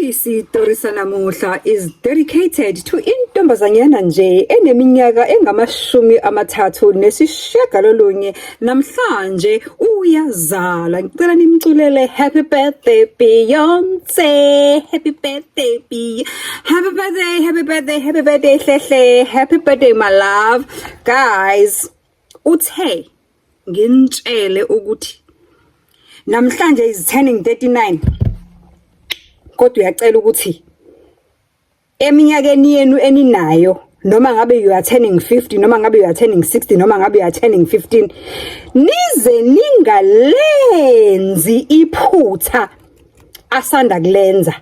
Isitori sanamuhla is dedicated to intombazanyana nje eneminyaka engamashumi 39 namhlanje uyazala. Ngicela nimculele happy birthday, Beyonce. Happy birthday, B. Happy birthday, happy birthday, happy birthday, Hlehle. Happy birthday, my love. Guys, uthe nginitshele ukuthi namhlanje is turning 39, kodwa uyacela ukuthi eminyakeni yenu eninayo, noma ngabe you are turning 50, noma ngabe you are turning 60, noma ngabe you are turning 15, nize ningalenzi iphutha asanda kulenza.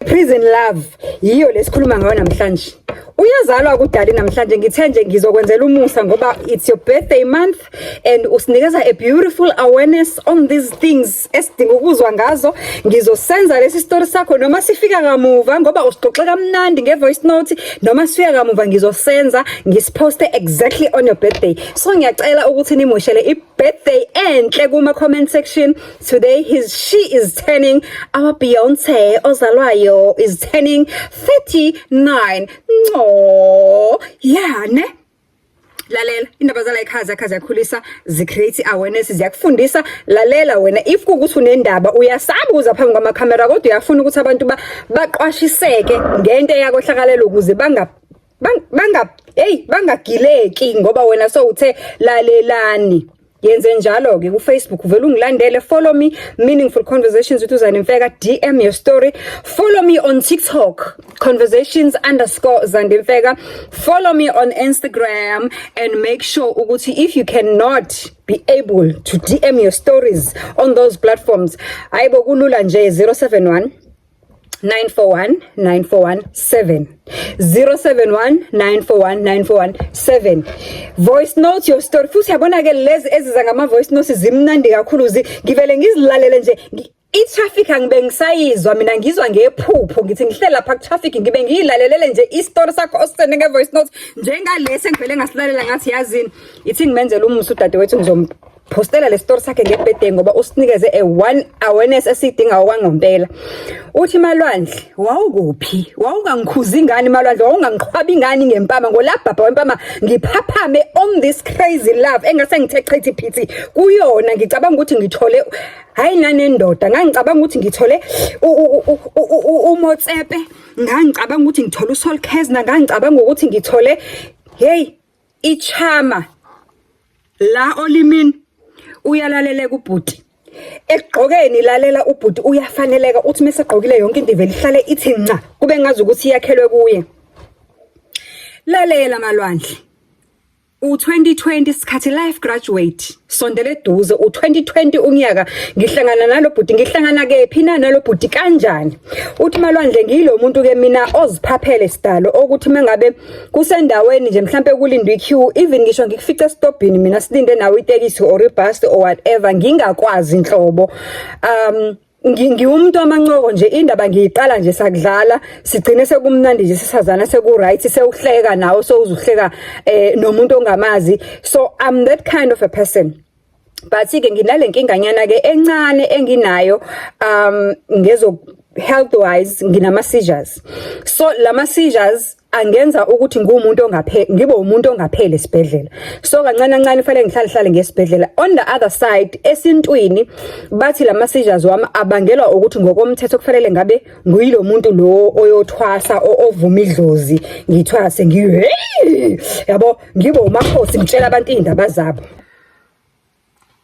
Prison love yiyo lesikhuluma ngayo namhlanje. Uyazalwa kudali namhlanje. Ngithe nje ngizokwenzela umusa ngoba it's your birthday month and usinikeza a beautiful awareness on these things esidinga ukuzwa ngazo. Ngizosenza lesi story sakho noma sifika kamuva, ngoba usixoxe kamnandi nge-voice note. Noma sifika kamuva, ngizosenza ngisiposte exactly on your birthday. So ngiyacela ukuthi nimushele i-birthday enhle kuma comment section. Today his she is turning, our Beyonce ozalwayo is turning 39. No, yeah, ne. Lalela, indaba zala ekhaya zakha ziyakhulisa, zi-create awareness, ziyakufundisa. Lalela wena, if kuwukuthi unendaba, uyasaba ukuza phambi kwamakhamera, kodwa uyafuna ukuthi abantu baqwashiseke ngento eyakwehlakalela ukuze banga hey, bangagileki ngoba wena sowuthe lalelani, yenze njalo ke. Ku-Facebook vele ungilandele, follow me, Meaningful Conversations with uZandi Mfeka, DM your story. Follow me on TikTok, conversations_ZandiMfeka. Follow me on Instagram and make sure ukuthi if you cannot be able to DM your stories on those platforms, hayibo, kulula nje, 071 941 941 7, 071 941 941 7. Voice note your story. Futhi yabona ke, lezi eziza ngama voice notes zimnandi kakhulu, ngivele ngizilalele nje. I-traffic angibe ngisayizwa mina, ngizwa ngephupho. Ngithi ngihleli lapha ku-traffic, ngibe ngiyilalelele nje i-story sakho osisende nge-voice note, njengalesi engivele ngasilalela, ngathi yazini, ithi ngimenzele umusa udadewethu, ngizompostela le story sakhe nge-birthday ngoba usinikeze a one awareness esiyidingayo kwangompela. Uthi, "Malwandle, wawukuphi? Wawungangikhuzi ingane, Malwandle? Wawungangiqhwabi ingane ngempama ngolabhabha wempama ngiphaphame on this crazy love engase ngithe chithi phithi kuyona? Ngicabanga ukuthi ngithole, hayi, nanendoda. Ngangicabanga ukuthi ngithole uMotsepe, ngangicabanga ukuthi ngithole uSol Kesner, ngangicabanga ukuthi ngithole, hey, ichama la olimini." Uyalaleleka ubhuti ekugqokeni. Lalela, ubhuti uyafaneleka. Uthi mase egqokile, yonke into ivele ihlale ithi nca, kube ngazi ukuthi iyakhelwe kuye. "Lalela, Malwandle, u-2020 sikhathi life graduate sondele eduze, u-2020 unyaka ngihlangana nalo bhuti. Ngihlangana kephi na nalo bhuti, kanjani?" Uthi, "Malwandle, ngiyilo muntu ke mina oziphaphele sidalo, okuthi mengabe kusendaweni nje mhlambe kulindwe i-queue, even ngisho ngikufice esitobhini mina silinde nawe itekisi or ibhasi or whatever, ngingakwazi inhlobo. Ngiwumuntu wamancoko nje. Indaba ngiyiqala nje sakudlala, sigcine sekumnandi nje, sisazana, seku-right, sewuhleka nawe, sowuzuhleka nomuntu ongamazi. So I'm that kind of a person, but ke nginale nkinganyana ke encane enginayo ngezo health wise, nginama seizures. So lama seizures angenza ukuthi ngumuntu ongaphe ngibe umuntu ongapheli esibhedlela, so kancane kancane fanele ngihlale hlale ngesibhedlela. On the other side, esintwini bathi lama seizures wami abangelwa ukuthi ngokomthetho kufanele ngabe nguyilo muntu lo oyothwasa, ovuma idlozi, ngithwase, ngiye, yabo, ngibe umakhosi, ngitshela abantu indaba zabo."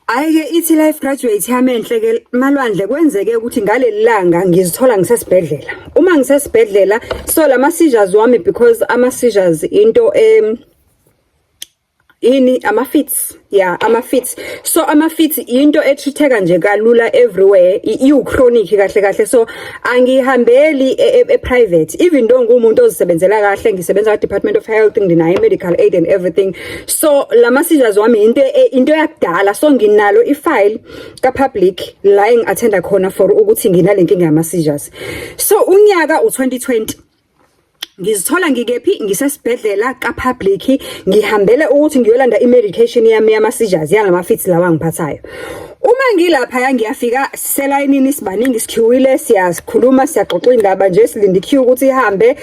Hhayi-ke, ithi life graduate yami enhle-ke, "Malwandle, kwenzeke ukuthi ngaleli langa ngizithola ngisesibhedlela. Uma ngisesibhedlela, so lama seizures wami, because ama seizures into Yini ama-fits? Yeah, ama-fits. So ama-fits into e-treat-eka nje kalula everywhere, iwu-chronic kahle kahle. So angihambeli e-private, even though nguwumuntu ozisebenzela kahle, ngisebenza ka-Department of Health, nginayo i-medical aid and everything. So lama seizures wami into yakudala, so nginalo i-file ka-public la engi-attenda khona for ukuthi nginale nkinga yama-seizures. So unyaka u-2020, ngizithola ngikephi? Ngisesibhedlela ka-public, ngihambele ukuthi ngiyolanda i-medication yami yama-seizures, yalama-fits lawa angiphathayo. Uma ngilaphaya, ngiyafika, siselayinini, sibaningi, si-queue-ile, siyakhuluma, siyaxoxa indaba nje, silinde i-queue ukuthi ihambe,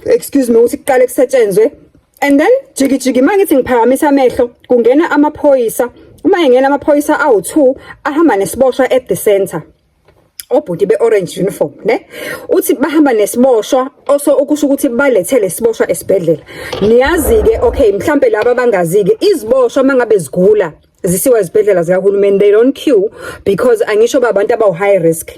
excuse me, ukuthi kuqale kusetshenzwe. And then jiki jiki, mangithi ngiphakamisa amehlo, kungena amaphoyisa. Uma engena amaphoyisa awu-2, ahamba nesiboshwa at the center, obhuti be-orange uniform, ne. Uthi bahamba nesiboshwa, oso okusho ukuthi balethe lesiboshwa esibhedlela. Niyazi-ke, okay, mhlampe laba abangazi-ke, iziboshwa mangabe zigula zisiwa ezibhedlela zikahulumeni, they don't queue because angisho babantu abawu-high risk.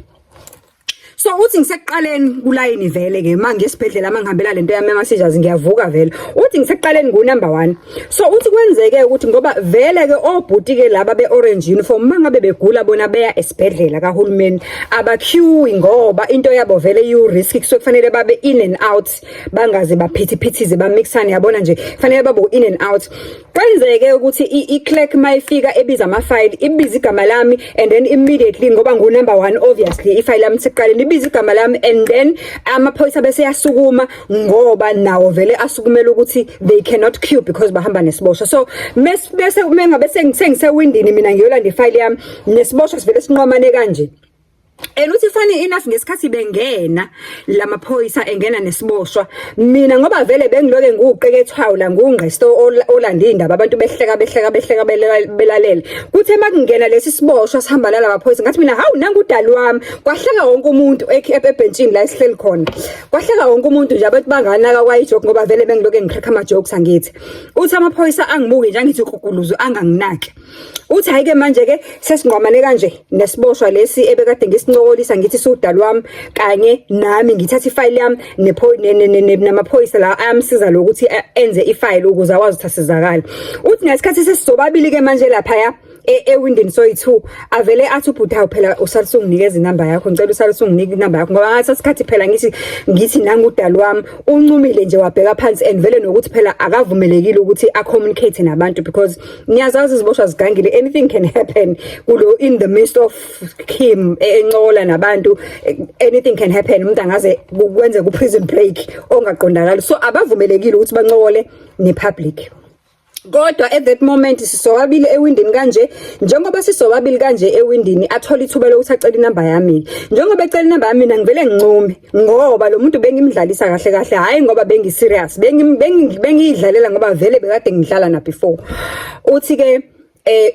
So uthi ngisekuqaleni kulayini vele ke uma ngisibhedlela, uma ngihambela lento yami yama-seizures, ngiyavuka vele. Uthi ngisekuqaleni ngu-number 1. So uthi kwenzeke ukuthi ngoba vele ke obhuti ke laba be-orange uniform, uma ngabe begula bona beya esibhedlela kahulumeni, aba-queue ngoba into yabo vele iyu-risk, kusuke kufanele babe in and out, bangaze baphithiphithize, bamixane, yabona nje, kufanele babe in and out. Kwenzeke ukuthi i-clerk mayifika ebiza amafayili, ibiza igama lami, and then immediately, ngoba ngu-number 1, obviously ifayili yami sekuqaleni, ibiza igama lami, and then amaphoyisa bese yasukuma ngoba nawo vele asukumela ukuthi they cannot queue because bahamba nesiboshwa. So bese mengabe sengisewindini mina ngiyolanda ifayili yami, nesiboshwa sivele sinqwamane kanje. And uthi funny enough, ngesikhathi bengena lamaphoyisa, engena nesiboshwa, mina ngoba vele bengiloke ngiwuqekethwayo la, ngungqisto olanda indaba, abantu behleka, behleka, behleka, belalele. Kuthe makungena lesi siboshwa sihamba nalaba phoyisa, ngathi mina, "Hawu, nangu udali wami." Kwahleka wonke umuntu ebhentshini la esihleli khona, kwahleka wonke umuntu nje, abantu banganaka kwayi-joke ngoba vele bengiloke ngi-crack ama-jokes, angithi. Uthi amaphoyisa angibuke nje, angithi kukuluzu, anganginaki. Uthi hayi-ke, manje-ke sesinqwamane kanje nesiboshwa lesi ebekade ngisincokolisa, ngithi siwudali wami kanye nami, ngithatha ifayili yami namaphoyisa la ayamsiza lokuthi enze ifayili ukuze akwazi ukuthi asizakale. Uthi ngesikhathi sesizobabili-ke manje laphaya ewindini soyi-two, avele athi ubhuti, "Hawu phela, usale usunginikeza inamba yakho, ngicela usale usunginika inamba yakho," ngoba ngaleso sikhathi phela ngithi nangu udali wami, uncumile nje, wabheka phansi, and vele nokuthi phela akavumelekile ukuthi a-communicate nabantu because niyazazi iziboshwa zigangile, anything can happen kulo in the midst of him encokola nabantu, anything can happen, umuntu angaze kwenze ku-prison break ongaqondakali. So abavumelekile ukuthi bancokole ne-public. Kodwa at that moment sisobabili ewindini kanje, njengoba sisobabili kanje ewindini, athola ithuba lokuthi acele inamba yami. Njengoba ecela inamba yami, mina ngivele ngincume ngoba lo muntu bengimdlalisa kahle kahle, hayi ngoba bengi-serious, bengiyidlalela ngoba vele bekade ngidlala na before. Uthi ke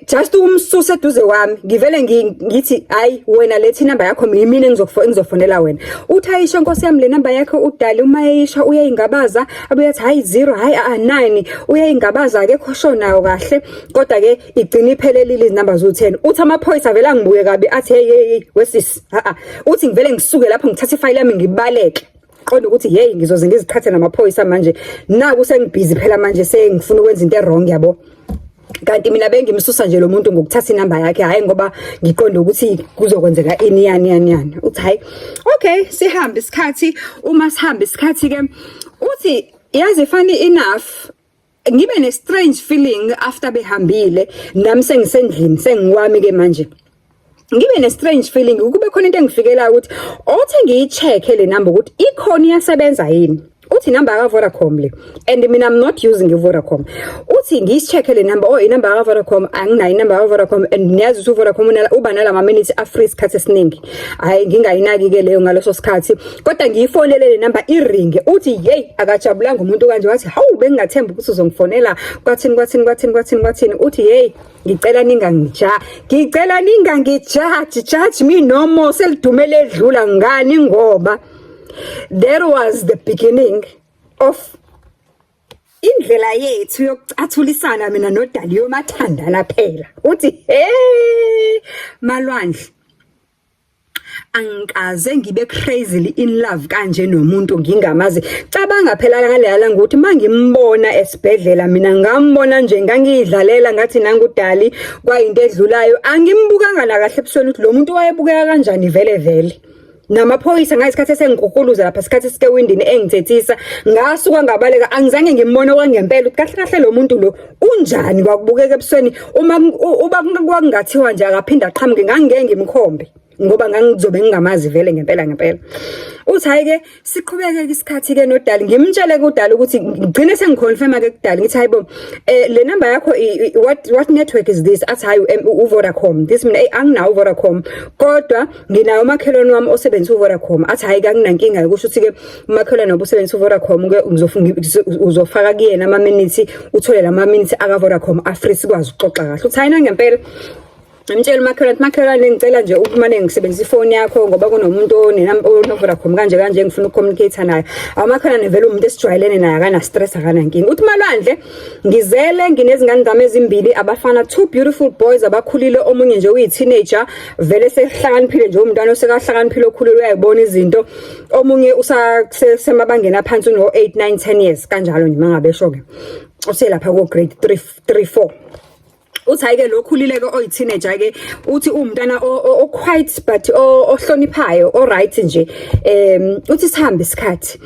just umsusa eduze kwami, ngivele ngithi, "Hayi wena, lethi inamba yakho, mina engizofonela wena." Uthi ayisho, "Nkosi yami, le namba yakho udali." Uma eyisho uyayingabaza, abuye athi, "Hayi, 0, hayi, a 9," uyayingabaza, akekho sure nayo kahle, kodwa ke igcina iphelelile izinamba zu10. Uthi amaphoyisa vele angibuye kabi, athi, "Hey, hey, hey, wesisi, ha a." Uthi ngivele ngisuke lapho, ngithathe ifayili yami, ngibaleke, qonda ukuthi hey, ngizoze ngiziqhathe namaphoyisa manje, naku sengibhizi phela manje, sengifuna ukwenza into e-wrong, yabo. Kanti mina bengimsusa nje lo muntu ngokuthatha inamba yakhe, hhayi ngoba ngiqonde ukuthi kuzokwenzeka ini, yani yani yani. Uthi hayi, okay, sihambe isikhathi. Uma sihambe isikhathi-ke, uthi yazi, funny enough, ngibe ne-strange feeling after behambile, nami sengisendlini, sengiwami-ke manje, ngibe ne-strange feeling, kube khona into engifikelayo ukuthi othi ngiyi-check-e le number ukuthi ikhona, iyasebenza yini. Uthi inamba ka-Vodacom le, and mina I'm not using i-Vodacom. Uthi ngiyi-check-e le number, oh, inamba ka-Vodacom, anginayo inamba ka-Vodacom, and niyazi ukuthi u-Vodacom uba nalama minutes a-free isikhathi esiningi. Hhayi, ngingayinaki-ke leyo ngaleso sikhathi, kodwa ngiyifonele le number, iringe. Uthi yeyi, akajabulanga umuntu kanje, wathi, "Hawu, bengingathemba ukuthi uzongifonela, kwathini, kwathini, kwathini, kwathini, kwathini." Uthi, "Yeyi, ngicela ningangija, ngicela ningangijaji, judge me no more, selidume ledlula ngani," ngoba there was the beginning of indlela yethu yokucathulisana mina noDali, yomathandana phela. Uthi, "He malwandle." Angikaze ngibe crazily in love kanje nomuntu ngingamazi. Cabanga phela ngaleya langa ukuthi mangimbona esibhedlela, mina ngambona nje, ngangiyidlalela ngathi nangudali kwayinto edlulayo, angimbukanga na kahle ebusweni ukuthi lo muntu wayebukeka kanjani vele vele. Namaphoyisa ngayisikhathi esengikukuluza lapha, sikhathi sike windini engithethisa, ngasuka ngabaleka, angizange ngimbone okwangempela ukuthi kahle kahle lo muntu lo unjani, kwakubukeka ebusweni. Uma uba kwakungathiwa nje akaphinda aqhamuke, ngangeke ngimkhombe ngoba ngangizobe ngingamazi vele ngempela ngempela. Uthi hayi ke, siqhubeke isikhathi ke noDali, ngimtshele kuDali ukuthi ngigcine sengiconfirma ke kuDali, ngithi, "Hayibo, le number yakho, what network is this?" Athi, "Hayi, uVodacom." This mina, "Hey, anginawo uVodacom, kodwa nginawo umakhelwane wami osebenzisa uVodacom." Athi, "Hayi, kanginankinga." Kusho ukuthi ke umakhelwane wabo usebenzisa uVodacom ke, uzofaka kuyena ama minutes, uthole lama minutes aka Vodacom a free, sikwazi ukuxoxa kahle. Uthi, "Hayi, nangempela." Ngimtshela umakhelwane, "Makhelwane, ngicela nje ukumane ngisebenzisa ifoni yakho ngoba kunomuntu ono-Vodacom kanje kanje, ngifuna ukucommunicate naye." Amakhelwane vele umuntu esijwayelene naye, akana stress, akanankinga. Uthi, "Malwandle, ngizele, nginezingane zami ezimbili, abafana, two beautiful boys abakhulile. Omunye nje uyi-teenager vele, sekuhlakaniphile nje, umntwana osekahlakaniphile, okhulile, uyayibona izinto. Omunye usasemabangeni aphansi, uno 8 9 10 years kanjalo nje, mangabe esho ke uselapha ko grade 3 3 4." Uthi hayi ke, lo khulile ke, oyi-teenager ke, uthi uwumntwana o-quiet but ohloniphayo, o-right nje. Uthi sihambe isikhathi,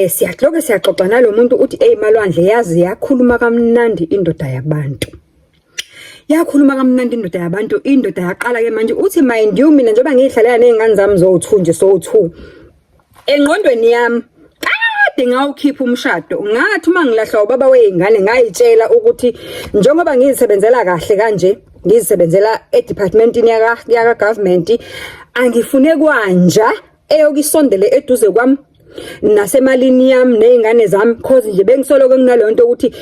siyahloke siyaxoxa nalo muntu. Uthi, "Hey Malwandle, yazi yakhuluma kamnandi indoda yabantu, yakhuluma kamnandi indoda yabantu." Indoda yaqala ke manje. Uthi, "Mind you, mina njengoba ngiyihlalela ney'ngane zami zowu-two nje, sowu-two, engqondweni yami kade ngawukhipha umshado. Ngathi uma ngilahlwa ubaba wey'ngane, ngayitshela ukuthi njengoba ngizisebenzela kahle kanje, ngizisebenzela edepartmentini yaka government, angifune kwanja eyokisondele eduze kwami nasemalini yami ney'ngane zami, cause nje bengisoloko nginaleyo nto ukuthi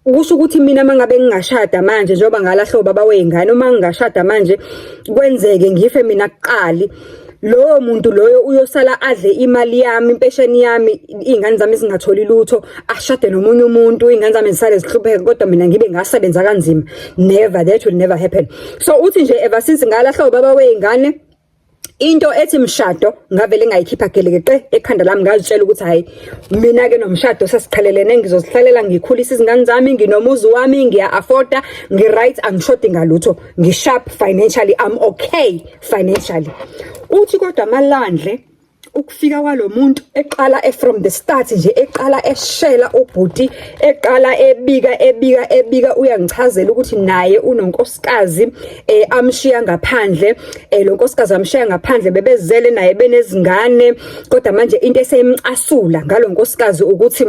kusho ukuthi mina mangabe ngingashada manje, njengoba ngalahla ubaba wey'ngane, uma ngingashada manje kwenzeke ngife mina kuqali, loyo muntu loyo uyosala adle imali yami, impesheni yami, iy'ngane zami zingatholi lutho, ashade nomunye umuntu, iy'ngane zami zisale zihlupheke, kodwa mina ngibe ngasebenza kanzima. Never, that will never happen." So uthi nje ever since ngalahla ubaba wey'ngane, into ethi mshado ngavele ngayikhipha gelekeqe ekhanda lami. Ngazitshela ukuthi hayi, mina ke nomshado sesiqhelelene, ngizozihlalela, ngikhulisa izingane zami, nginomuzi wami, ngiya-afforda, ngi-right, angishodi ngalutho, ngi-sharp financially, I'm okay financially. Uthi kodwa Malandle, ukufika kwalo muntu eqala from the start nje, eqala eshela ubhuti, eqala ebika ebika ebika, uyangichazela ukuthi naye unonkosikazi amshiya ngaphandle, lo nkosikazi amshiya ngaphandle bebezele naye, benezingane, kodwa manje into eseyimcasula ngalo nkosikazi ukuthi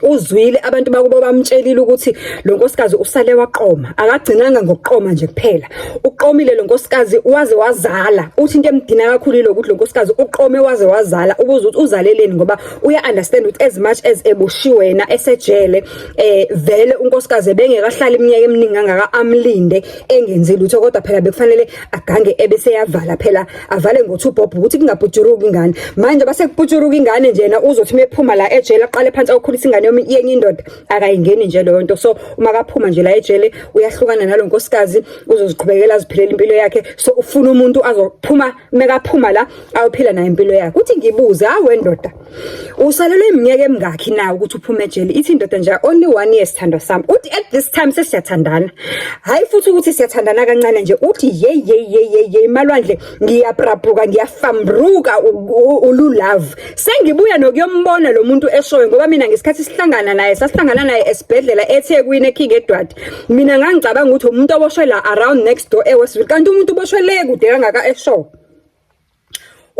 uzwile abantu bakubo bamtshelile ukuthi lo nkosikazi usale waqoma, akagcinanga ngokuqoma nje kuphela, uqomile lo nkosikazi waze wazala. Uthi into emdina kakhulu ilokuthi lo nkosikazi uqome waze wazala. Ubuza ukuthi uzaleleni, ngoba uya understand ukuthi as much as eboshiwe yena esejele, vele unkosikazi ebengekahlala iminyaka eminingi kangaka amlinde engenzi lutho, kodwa phela bekufanele agange ebese yavala phela, avale ngo-two bob ukuthi kungabhujuruki ingane. Manje base kubhujuruka ingane nje, yena uzothi mephuma la ejele aqale phansi ayokhulisa ingane yenye indoda, akayingeni nje leyo nto. So uma kaphuma nje la ejele, uyahlukana nalo nkosikazi, uzoziqhubekela aziphilela impilo yakhe. So ufuna umuntu azophuma, mekaphuma la, ayophila naye impilo yakhe. Uthi ngibuze, "Hawe ndoda, usalelwe iminyaka emingakhi na ukuthi uphume ejele?" Ithi indoda nje, "Only one year, sithandwa sami." Uthi at this time sesiyathandana, hayi futhi ukuthi siyathandana kancane nje. Uthi, "Ye ye ye ye ye, Malwandle, ngiyabrabuka, ngiyafambruka ulu love. Sengibuya nokuyombona lo muntu eshoyo, ngoba mina ngesikhathi sihlangana naye, sasihlangana naye esibhedlela eThekwini, eKing Edward, mina ngangicabanga ukuthi umuntu oboshwe la around next door eWestville, kanti umuntu uboshwe le kude kangaka eshow."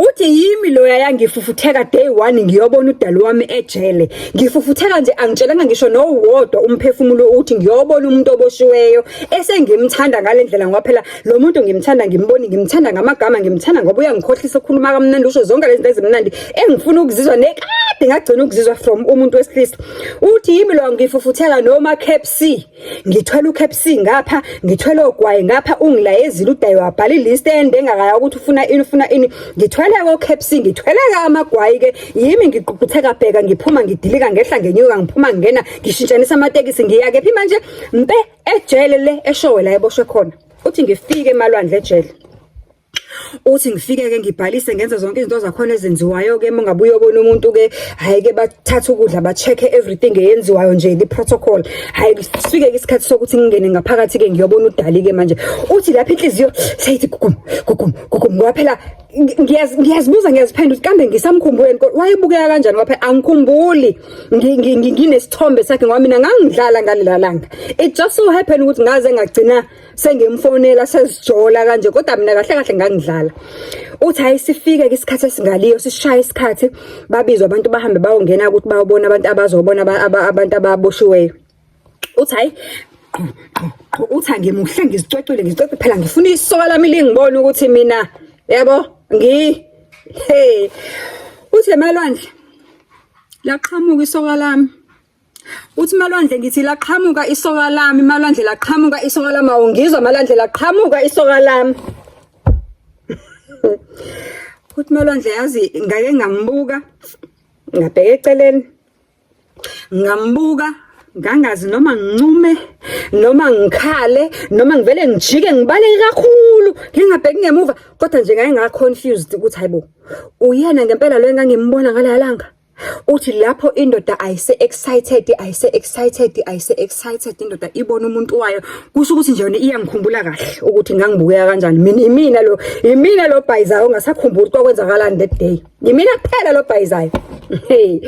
Uthi, "Yimi loya yangifufutheka day one ngiyobona udali wami ejele. Ngifufutheka nje, angitshelanga ngisho nowodwa umphefumulo uthi ngiyobona umuntu oboshiweyo esengimthanda ngale ndlela, ngoba phela lo muntu ngimthanda, ngimboni, ngimthanda ngamagama, ngimthanda ngoba uyangikhohlisa, ukhuluma kamnandi, usho zonke lezi zinto ezimnandi engifuna ukuzizwa nekade ngagcina ukuzizwa from umuntu wesilisa." Uthi, "Yimi lo ngifufutheka noma KFC, ngithwele uKFC ngapha, ngithwele ogwayi ngapha, ungilayezile udayi, wabhala ilist ende engakaya ukuthi ufuna ini, ufuna ini. Ngithwele ko KFC, ngithwele ka amagwayi ke, yimi ngiququtheka bheka, ngiphuma ngidilika, ngehla ngenyuka, ngiphuma ngena, ngishintshanisa amatekisi, ngiya kephi manje? Mpe ejele le eshowe la eboshwe khona." Uthi, "Ngifike emalwandle ejele." Uthi ngifike-ke ngibhalise, ngenze zonke izinto zakhona ezenziwayo-ke. Uma ngabe uyobona umuntu-ke, hhayi-ke, bathatha ukudla, ba-check-e everything eyenziwayo nje, the protocol. Hhayi, sifike-ke isikhathi sokuthi ngingene ngaphakathi-ke, ngiyobona uDali-ke manje. Uthi lapho inhliziyo seyithi gugum gugum gugum, ngoba phela ngiyazibuza, ngiyaziphendula ukuthi kambe ngisamkhumbuleni, wayebukeka kanjani, ngoba phela angikhumbuli nginesithombe sakhe, ngoba mina ngangidlala ngalela langa. It just so happen ukuthi ngaze ngagcina sengimfonela, sesijola kanje, kodwa mina kahle kahle ngangidlala. Uthi hayi, sifike ke isikhathi esingaliyo, sishaya isikhathi, babizwa abantu, bahambe bayongena ukuthi bayobona abantu abazobona abantu ababoshiweyo. Uthi hayi, uthi angimuhle, ngizicwecwile, ngizicwecwe phela, ngifuna isoka lami lingibone ukuthi mina yabo ngi hey. Uthi emalwandle laqhamuka isoka lami. Uthi malwandle, ngithi laqhamuka isoka lami, malwandle, laqhamuka isoka lami, awungizwa malwandle, laqhamuka isoka lami. Uthi malwandle, yazi ngake ngambuka, ngabheka eceleni, ngambuka, ngangazi noma ngincume noma ngikhale noma ngivele ngijike ngibaleke kakhulu, ngingabheki ngemuva, kodwa nje ngake nga-confused ukuthi hayibo, uyena ngempela lo engangimbona ngaleya langa? Uthi lapho indoda ayise excited, ayise excited, ayise excited, indoda ibona umuntu wayo, kusho ukuthi nje yona iyangikhumbula kahle ukuthi ngangibukeka kanjani mina. Imina lo, imina lo bhayizayo ongasakhumbuli kwakwenzakalani that day, yimina kuphela lo bhayizayo. Hey,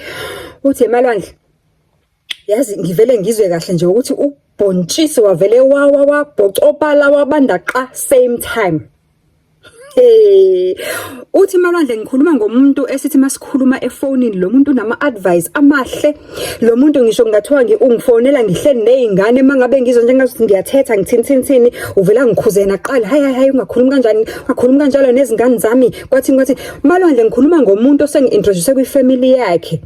uthi emalwandle, yazi ngivele ngizwe kahle nje ukuthi ubhontshisi wavele wawa, wabhocobala, wabanda qa same time. Hey, uthi malwandle, ngikhuluma ngomuntu esithi masikhuluma efonini, lo muntu unama advice amahle. Lo muntu ngisho kungathiwa ungifonela ngihleli nezingane, mangabe ngizwa njengathi ngiyathetha, ngithini thini thini, uvela ngikhuze yena qala, "Hayi hayi hayi, ungakhulumi kanjani, ungakhulumi kanjalo nezingane zami." Kwathi kwathi malwandle, ngikhuluma ngomuntu osengi-introduce kwi-family yakhe,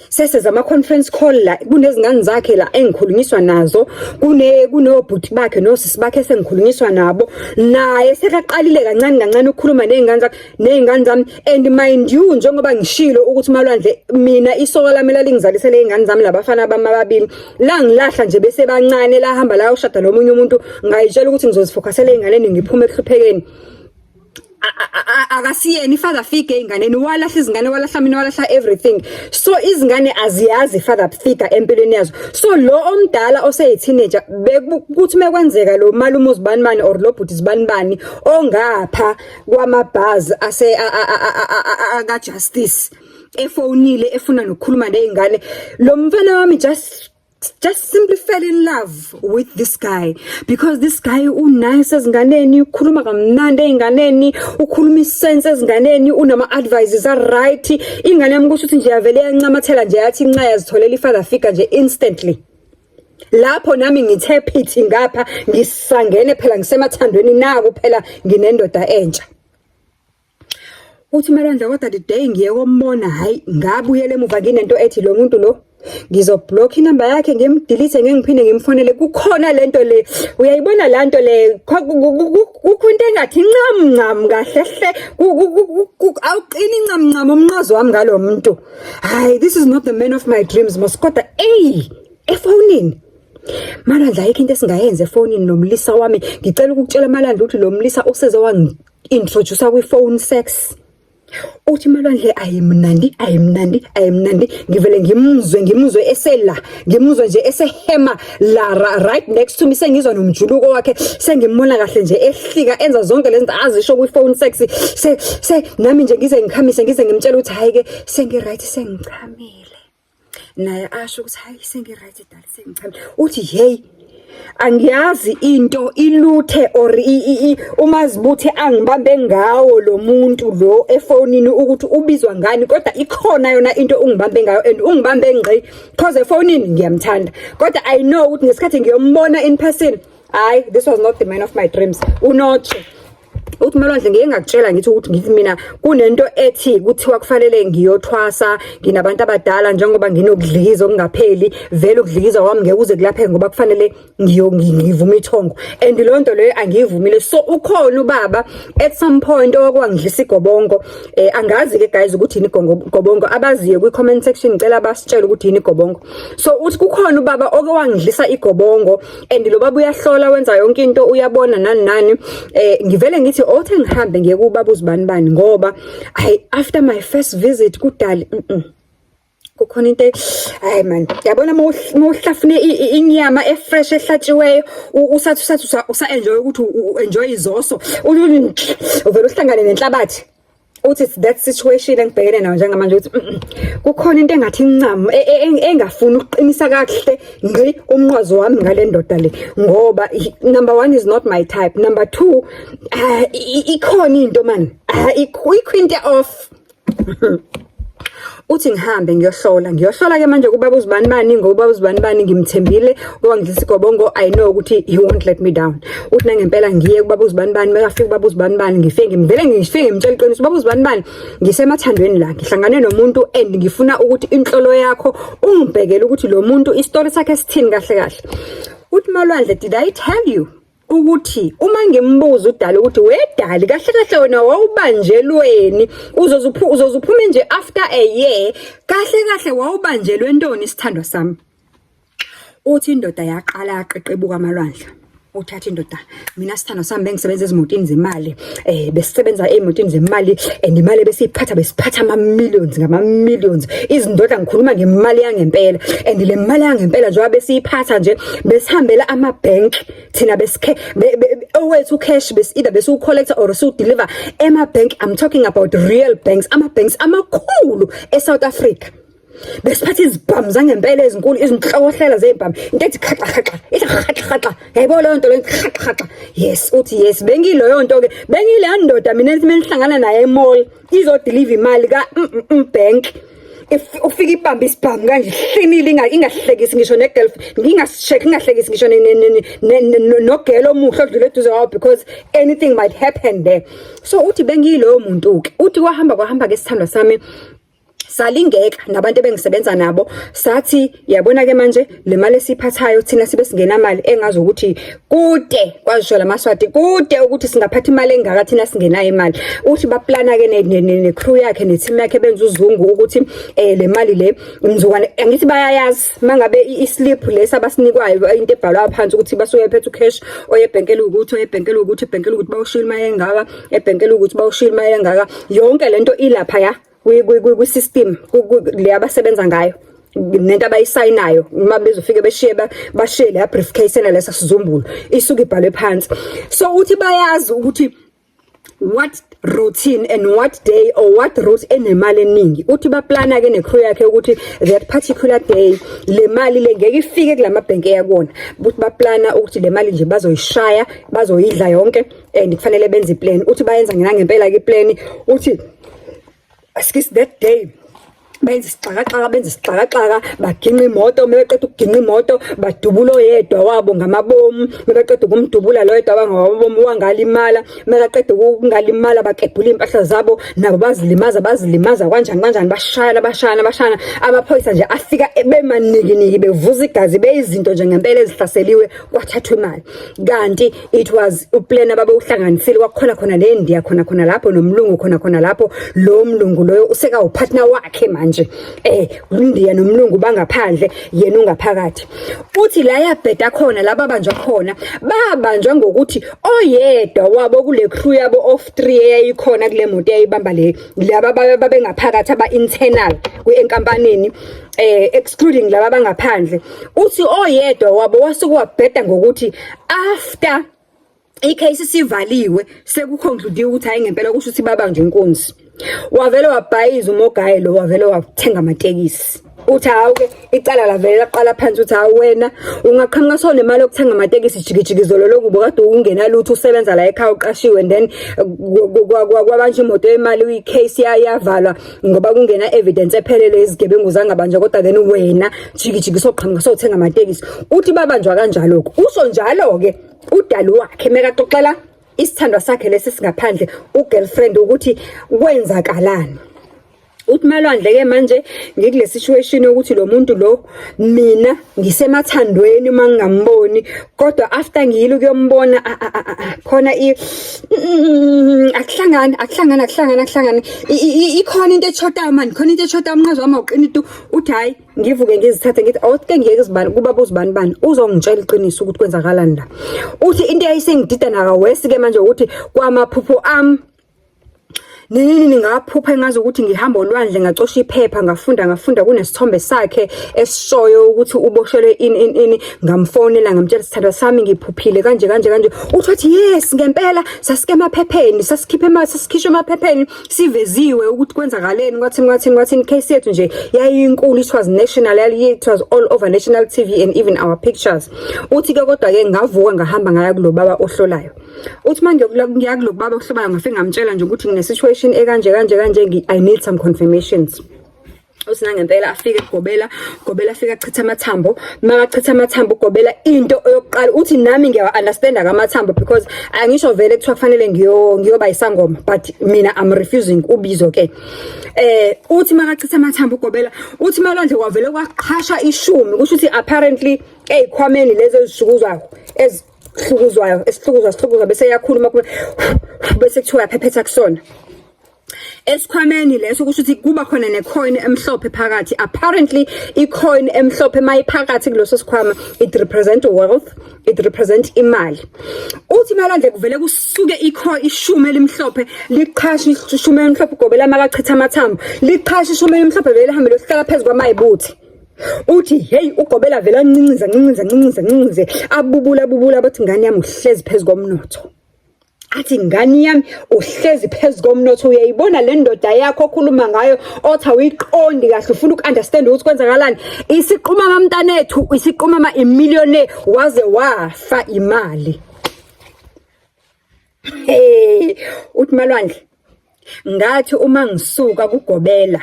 seseza ama-conference call la, kunezingane zakhe la engikhulunyiswa nazo, kune kunobhuti bakhe nosisi bakhe esengikhulunyiswa nabo, naye sekaqalile kancane kancane ukukhuluma nezingane zakhe nezingane zami. And mind you, njengoba ngishilo ukuthi malwandle, mina isoka lami lalingizalisele izingane zami, labafana bami ababili, langilahla nje bese bancane, lahamba la ushada nomunye umuntu, ngayitshela ukuthi ngizozifocusela ey'nganeni, ngiphume ekuhluphekeni. Akasiyena i-father figure ey'nganeni, walahla izingane, walahla mina, walahla everything. So izingane aziyazi i-father figure empilweni yazo. So lo omdala oseyi-teenager, bekuthi mekwenzeka lo malume uzibanibani or lo bhuti zibanibani ongapha kwamabhazi ase aka-justice efonile efuna nokukhuluma ney'ngane, lo mfana wami just simply fell in love with this guy, because this guy unice ezinganeni, ukhuluma kamnandi ey'nganeni, ukhuluma isense ezinganeni, unama-advices a-right. Ingane yami kusho ukuthi nje yavele yancamathela nje, yathi nca, yazitholela i-father figure nje instantly. Lapho nami ngithe phithi ngapha, ngisangene phela, ngisemathandweni, naku phela nginendoda entsha. Uthi malwandle, kodwa the day ngiye kombona, hayi, ngabuyela emuva nginento ethi lo muntu lo ngizoblock inamba yakhe, ngimdelete, ngeke ngiphinde ngimfonele. Kukhona lento le, uyayibona la nto le, kukho into engathi ncam ncam kahle hle, awuqini ncam ncam umnqazo wami ngalo muntu. Hayi, this is not the man of my dreams mos, kodwa ey, efonini malwandle, ayikho into esingayenza efonini nomlisa wami. Ngicela ukukutshela malwandle ukuthi lo mlisa useze wangi-introduce kwi-phone sex. Uthi malwandle, ayimnandi, ayimnandi, ayimnandi, ngivele ngimuzwe, ngimuzwe esela, ngimuzwe nje esehema la right next to me, sengizwa nomjuluko wakhe, sengimbona kahle nje ehlika, enza zonke lezi zinto azisho kwi-phone sex. Se nami nje ngize ngikhamise, ngize ngimtshela ukuthi hayi ke, sengi-right, sengichamile, naye asho ukuthi hayi, sengi-right dali, sengichamile. Uthi hey, angiyazi into iluthe or umazibuthe angibambe ngawo lo muntu lo efonini ukuthi ubizwa ngani, kodwa ikhona yona into ungibambe ngayo and ungibambe ngqi, cause efonini ngiyamthanda, kodwa I know ukuthi ngesikhathi ngiyombona in person, hayi, this was not the man of my dreams. Unotshe. Uthi malwandle, ngike ngakutshela, ngithi ukuthi ngithi mina kunento ethi kuthiwa kufanele ngiyothwasa, nginabantu abadala, njengoba nginokudlikiza okungapheli, vele ukudlikiza kwami ngeke kuze kulapheke ngoba kufanele ngivume ithongo, and leyo nto leyo angiyivumile. So ukhona ubaba at some point owakwangidlisa igobongo. Angazi ke guys ukuthi yini igobongo, abaziyo kwi comment section ngicela basitshele ukuthi yini igobongo. So uthi kukhona ubaba oke wangidlisa igobongo, and lo baba uyahlola, wenza yonke into, uyabona nani nani. Ngivele ngithi Othe ngihambe ngiye kubaba uzibani bani, ngoba I after my first visit kudali, kukhona into, hayi man, yabona mawuhlafune inyama efresh ehlatshiweyo, usathi usa enjoy ukuthi enjoy izoso, uvela uhlangane nenhlabathi. Uthi it's that situation engibhekene nayo njengamanje, ukuthi kukhona into engathi incamo engafuni ukuqinisa kakuhle ngqi umnqwazi wami ngale ndoda le, ngoba number one, is not my type, number two, ikhona into man, ikho into off. Uthi ngihambe ngiyohlola. Ngiyohlola ke manje kubaba uzibani bani, ngoba uzibani bani ngimthembile, ngoba ngidlisa igobongo, I know ukuthi he won't let me down. Uthi nangempela ngiye kubaba uzibani bani. Makafika ubaba uzibani bani, ngifike ngimvele, ngifike ngimtshela iqiniso: "Ubaba uzibani bani, ngisemathandweni la, ngihlangane nomuntu and ngifuna ukuthi inhlolo yakho ungibhekele ukuthi lo muntu istory sakhe sithini kahle kahle." Uthi, "Malwandle, did I tell you ukuthi uma ngimbuza udali ukuthi, wedali, kahle kahle wena wawubanjelweni, uzoze uphume nje after a year, kahle kahle wawubanjelwe ntoni, isithandwa sami?" Uthi indoda yaqala yaqeqebuka amalwandle. Uthatha indoda, "Mina, sithandwa sami, bengisebenza ezimotini zemali, besisebenza ey'motini zemali, and imali besiyiphatha, besiphatha ama-millions ngama-millions, izindoda, ngikhuluma ngemali yangempela. And le mali yangempela, njengoba besiyiphatha nje, besihambela ama-bank thina, besikhe owethu cash bes either besiwu-collector or siwu-deliver ema-bank. I'm talking about real banks, ama-banks amakhulu e-South Africa. Besiphatha izibhamu zangempela ezinkulu, izinhlokohlela zey'bhamu, into ethi khaxa khaxa, ithi khaxa khaxa, yayibona leyo nto leyo, khaxa khaxa, yes." Uthi, "Yes, bengiyileyo nto-ke, bengiyileya ndoda mina ethi menihlangana naye emall izodeliver imali ka bank, if ufika ibambe isibhamu kanje, hlinile, ingahlekisi ngisho ne-girlfriend, ngingasisheki, ingahlekisi ngisho nogirl omuhle odlule eduze kwawo, because anything might happen there." So uthi, "Bengiyiloyo muntu-ke." Uthi, "Kwahamba kwahamba-ke, sithandwa sami, salingeka nabantu ebengisebenza nabo, sathi, yabona ke manje le mali esiyiphathayo thina, sibe singenamali engazi ukuthi kude kwazisho lamaswati kude ukuthi singaphatha imali engaka thina singenayo imali." Uthi baplana ke ne-crew yakhe ne-team yakhe, benza uzungu ukuthi le mali le mzukwane, angithi bayayazi mangabe i-slip lesi abasinikwayo, into ebhalwa phansi ukuthi basuke bephethe ucash oyebhenkela ukuthi oyebhenkela ukuthi ebhenkela ukuthi bawushila imali engaka, ebhenkela ukuthi bawushila imali engaka, yonke lento ilapha ya kwi-system le abasebenza ngayo, nento abayisayinayo uma bezofike beshiye, bashiye leya briefcase enalesa sizumbulu, isuke ibhalwe phansi. So uthi bayazi ukuthi what routine and what day or what route enemali eningi. Uthi baplana ke necrew yakhe ukuthi that particular day le mali le ngeke ifike kulama bank eyakuwona. Uthi baplana ukuthi le mali nje bazoyishaya, bazoyidla yonke, and kufanele benze iplan. Uthi bayenza ngempela ke iplan. Uthi excuse, that day benza isixakaxaka, benza isixakaxaka, baginqa imoto. Mebeqeda ukuginqa imoto, badubula oyedwa wabo ngamabomu. Mebeqeda ukumdubula lo yedwa ngamabomu, wangalimala. Mekaqeda ukungalimala, bakebhula iy'mpahla zabo, nabo bazilimaza, bazilimaza kanjani kanjani, bashayana, bashayana, bashayana. Amaphoyisa nje afika bemanikiniki, bevuza igazi, beyizinto nje ngempela ezihlaseliwe. Kwathathwa imali, kanti it was uplan ababewuhlanganisile. Kwakukhona khona le ndiya khona khona lapho, nomlungu khona khona lapho. Lo mlungu loyo usekawupartner wakhe manje, uNdiya nomlungu bangaphandle, yena ungaphakathi. Uthi la yabheda khona, laba banjwa khona, babanjwa ngokuthi oyedwa wabo kule crew yabo of 3 eyayikhona kule moto eyayibamba le, laba babengaphakathi, aba internal kwi-enkampanini, excluding laba bangaphandle. Uthi oyedwa wabo wasuke wabheda ngokuthi after icase sivaliwe, sekuconcludiwe ukuthi hayi, ngempela kusho ukuthi babanjwe inkunzi, wavele wabhayiza umogayi lo, wavele wathenga amatekisi. Uthi, hawu ke, icala lavele laqala phansi. Uthi, hawu, wena ungaqhamuka sonemali yokuthenga amatekisi jikijikizolo lokubo kade ungena lutho, usebenza la ekhaya, uqashiwe, and then kwabanjwa imoto yemali, icase yavalwa ngoba kungena evidence ephelele, izigebengu zangabanjwa, kodwa then wena jikijiki soqhamuka sothenga amatekisi. Uthi babanjwa kanjalo-ke. Usho njalo-ke udali wakhe mekaxoxela isithandwa sakhe lesi singaphandle, ugirlfriend, ukuthi kwenzakalani. Uthi Malwandle-ke manje ngikule situation yokuthi lo muntu lo mina ngisemathandweni uma ngingamboni, kodwa after ngiyile ukuyombona khona akuhlangani, akuhlangani, akuhlangani, akuhlangani. Ikhona into eshotayo mani, khona into eshotayo, umnqazi wami awuqini tu. Uthi hhayi, ngivuke ngizithathe ngithi awuthi ngiyeke izibani kubaba uzibani bani uzongitshela iqiniso ukuthi kwenzakalani la. Uthi into eyayisengidida nakawesi-ke manje ukuthi kwamaphupho ami nini ngaphupha engazi ukuthi ngihamba olwandle, ngacosha iphepha, ngafunda, ngafunda kunesithombe sakhe esishoyo ukuthi uboshelwe ini ini ini. Ngamfonela, ngamtshela, "Sithandwa sami, ngiphuphile kanje kanje kanje." Uthi wathi, "Yes, ngempela sasike emaphepheni, sasikhiphe sasikhishwe emaphepheni, siveziwe ukuthi kwenzakaleni, kwathini kwathini kwathini." Case yethu nje yayinkulu, it was national, it was all over national TV and even our pictures. Uthi ke kodwa ke ngavuka, ngahamba, ngaya kulo baba ohlolayo. Uthi uma ngiya kulo baba ohlolayo, ngafike ngamtshela nje ukuthi ngine-situation ekanje kanje kanje, I need some confirmations. Uthi nangempela afike kugobela, gobela afike achitha amathambo. Makachitha amathambo ugobela, into eyokuqala uthi nami ngiyawa-understanda kamathambo, because angisho vele kuthiwa kufanele ngiyoba isangoma, but mina I'm refusing ubizo ke. Uthi makachitha amathambo ugobela, uthi Malwandle kwavele kwaqhasha ishumi. Kusho ukuthi apparently ey'khwameni lezi ezishukuzwayo, ezihlukuzwayo, esihlukuzwa sihlukuzwa bese yakhuluma, bese kuthiwa yaphephetha kusona esikhwameni leso, kusho ukuthi kuba khona necoin emhlophe phakathi. Apparently icoin emhlophe mayiphakathi kuleso sikhwama, it represent wealth, it represent imali. Uthi Malwandle kuvele kusuke icoin, ishumi elimhlophe, liqhasha ishumi elimhlophe. Ugobela makachitha amathambo, liqhasha ishumi elimhlophe, vele lihambe liyohlala phezu kwamayibuthi. Uthi hey, ugobela vele ancinciza, ancinciza, ancinciza, ancincize, abubula, abubula, bathi, "Ngane yami, uhlezi phezu komnotho." Athi, "Ngani yami, uhlezi phezu komnotho. Uyayibona le ndoda yakho okhuluma ngayo, othi awuyiqondi kahle, ufuna uku-understand ukuthi kwenzakalani? Isiqumama mntanethu, isiqumama, imillionaire, waze wafa imali." Hey, uthi Malwandle ngathi uma ngisuka kugobela,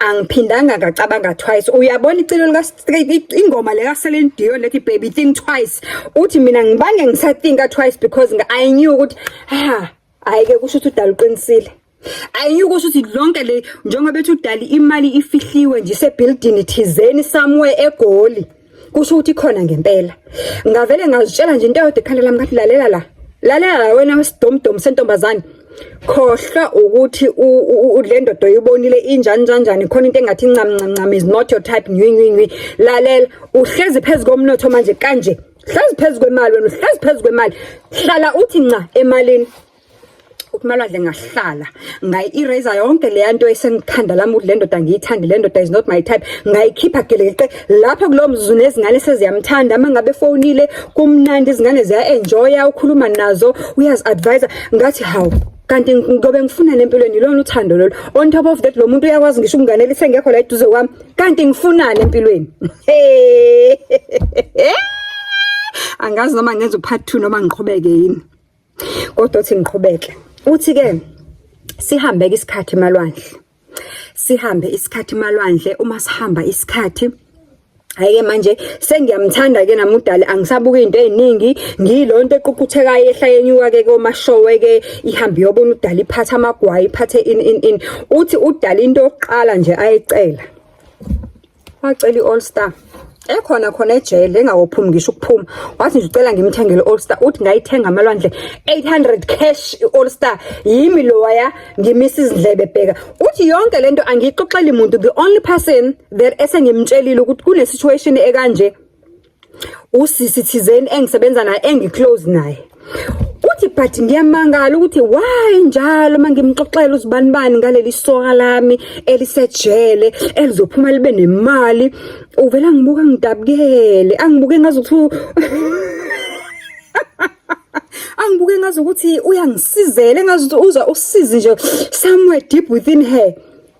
angiphindanga ngacabanga twice. Uyabona icilo lika ingoma le kaCeline Dion lethi "Baby Think Twice", uthi mina ngibange ngisathinka twice because I knew ukuthi ha, ayike kusho ukuthi udala uqinisile. I knew kusho ukuthi lonke le, njengoba bethi udali imali ifihliwe nje isebuilding thizeni somewhere eGoli, kusho ukuthi ikhona ngempela. Ngavele ngazitshela nje into eyodwa ekhanda lami, ngathi, "Lalela la, lalela la wena wesidomdom sentombazane, khohlwa ukuthi le ndoda oyibonile injani kanjani, khona into engathi ncam ncam ncam, is not your type, nywi nywi nywi. Lalela, uhlezi phezu komnotho manje kanje, hlezi phezu kwemali wena, uhlezi phezu kwemali, hlala uthi nca emalini." Uthi Malwandle ngahlala ngayi-erase yonke leya nto esengikhanda lami ukuthi le ndoda ngiyithande, le ndoda is not my type, ngayikhipha gelekeqe lapho kulowo mzuzu. Nezingane seziyamthanda, uma ngabe efonile kumnandi, izingane ziya-enjoya, ukhuluma nazo, uyazi-advise. Ngathi, "Hawu, kanti ngobe ngifunani empilweni? Ilona uthando lolo. On top of that, lo muntu uyakwazi ngisho ukunganelisa engekho la eduze kwami. Kanti ngifunani empilweni?" Angazi noma ngenza upart 2 noma ngiqhubeke yini, kodwa uthi ngiqhubeke. Uthi-ke sihambe-ke isikhathi Malwandle, sihambe isikhathi Malwandle. Uma sihamba isikhathi, hhayi-ke manje sengiyamthanda-ke nami udali, angisabuki iy'nto ey'ningi, ngiyilonto eququthekayo yehla yenyuka-ke komashowe-ke, ihambe iyobona udali, iphathe amagwayi, iphathe ini ini ini. Uthi udali into yokuqala nje ayicela, wacela i-All Star ekhona khona ejele, engawophumi ngisho ukuphuma. Wathi nje ucela ngimthengele i-All Star. Uthi ngayithenga Malwandle, 800 cash i-All Star. Yimi lowaya ngimisa izindlebe bheka. Uthi yonke lento angiyixoxeli muntu. The only person that esengimtshelile ukuthi kune situation ekanje, usisi thizeni engisebenza naye, engiclose naye. Uthi but ngiyamangala ukuthi why njalo uma ngimxoxela uzibani bani ngaleli soka lami elisejele elizophuma libe nemali, uvela ngibuka ngidabukele, angibuke ngazukuthi uyangisizela, engazukuthi uzwa usizi nje somewhere deep within her,